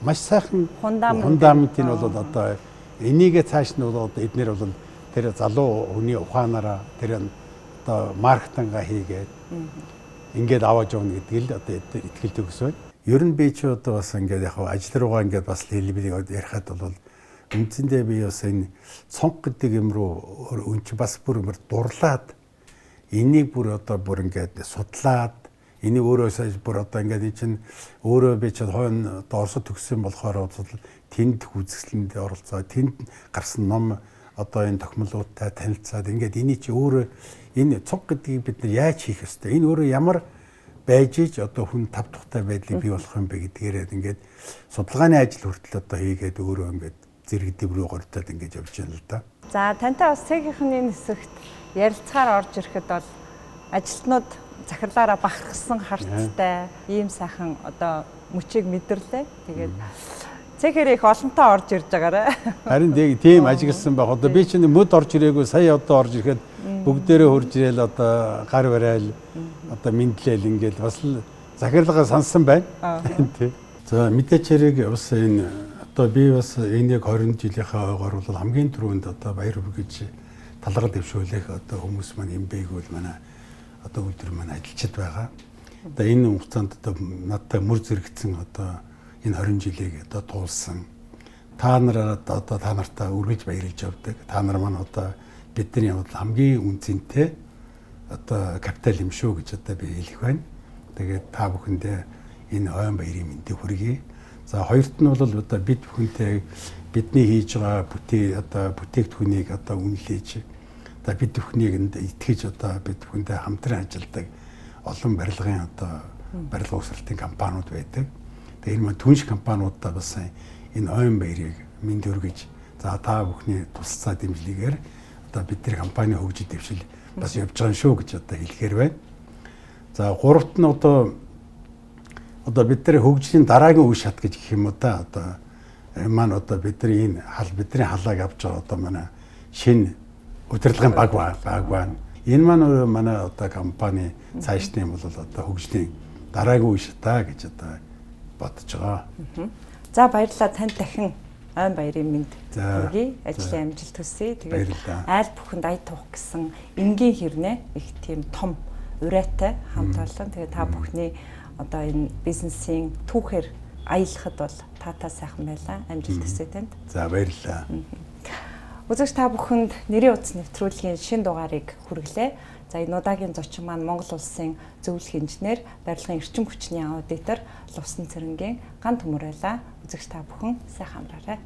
B: маш сайхан фундаментын бол одоо энийгээ цааш нь бол одоо эднэр бол тэр залуу хүний ухаанаараа тэр одоо маркетинга хийгээд ингээд аваад явна гэдэг л одоо итгэл төгс байна. Ер нь би ч одоо бас ингээд яг ажил руугаа ингээд бас хэлбэлийг ярихад бол үндсэндээ би бас энэ цонх гэдэг юм руу өн чи бас бүр дурлаад энийг бүр одоо бүр ингээд судлаад энийг өөрөө бүр одоо ингээд энэ чинь өөрөө би ч хойно одоо Оросд төгссөн болохоор тэнд үзэсгэлэнд оролцоо, тэнд гарсан ном одоо энэ тохимолуудтай танилцаад ингээд энийг чи өөрөө энэ цонх гэдгийг бид нар яаж хийх ёстой, энэ өөрөө ямар байж ич одоо хүн тав тухтай байдлыг бий болох юм бэ гэдгээрээ ингээд судалгааны ажил хүртэл одоо хийгээд өөрөө ингээд зэрэг дэврүү гордоод ингээд явж байна л да.
A: За тантай бас цэгийн энэ хэсэгт ярилцахаар орж ирэхэд бол ажилтнууд захирлаараа бахархсан харцтай ийм сайхан одоо мөчийг мэдэрлээ. Тэгээд цэхээр их олонтоо орж ирж байгаарай.
B: Харин тийм ажигласан байх. Одоо би чинь мөд орж ирээгүй, сая одоо орж ирэхэд бүгдээрээ хурж ирээл одоо гар барайл одоо мэдлээл ингээл бас л захирлагаа сансан байна. Тий. За мэдээч хэрэг бас энэ одоо би бас энэ яг 20 жилийнхаа ойгоор бол хамгийн түрүүнд одоо баяр хүргэж талархал дэвшүүлэх одоо хүмүүс маань юм бэ гэвэл манай одоо үйлдвэр маань ажилчид байгаа. Одоо энэ хугацаанд одоо надтай мөр зэрэгцэн одоо энэ 20 жилийг одоо туулсан. Та нараа одоо та нартай үргэлж баярлж явдаг. Та нар маань одоо бидний хамгийн үнцэнтэй одоо капитал юм шүү гэж одоо би хэлэх байна. Тэгээд та бүхэндээ энэ ойн баярын мэндийг хүргэе. За хоёрт нь бол одоо бид бүхэнтэй бидний хийж байгаа бүтээгдэхүүнийг одоо үнэлж одоо бид бүхнийг итгэж одоо бид бүхэндээ хамтран ажилладаг олон барилгын одоо барилга угсралтын компаниуд байдаг. Тэгээд энэ маань түнш компаниудаа бас энэ ойн баярыг мэнд өргөж за та бүхний тусалцаа дэмжлэгээр одоо бидний компани хөгжил дэвшил бас явж байгаа юм шүү гэж одоо хэлэхээр байна. За гуравт нь одоо бид нар хөгжлийн дараагийн үе шат гэж гэх юм уу та одоо маань одоо бидний энэ бидний халааг авч байгаа одоо манай шинэ удирдлагын баг байна. Энэ маань манай одоо компани цаашны юм бол одоо хөгжлийн дараагийн үе шатаа гэж одоо бодож байгаа.
A: За баярлалаа, танд дахин ойн баярын мэнд хүргэе. Ажлын амжилт хүсье. Тэгээд айл бүхэнд ая туух гэсэн энгийн хэрнээ их тийм том урайтай хамт олон. Тэгээд та бүхний одоо энэ бизнесийн түүхээр аялахад бол таатай сайхан байлаа. Амжилт хүсье танд.
B: За баярлалаа.
A: Үзэгч та бүхэнд нэрийн утас нэвтрүүлгийн шинэ дугаарыг хүргэлээ. За энэ удаагийн зочин маань Монгол улсын зөвлөх инженер, барилгын эрчим хүчний аудитор Лувсан Цэрэнгийн ган төмөр байлаа. Үзэгч та бүхэн сайхан амраарай.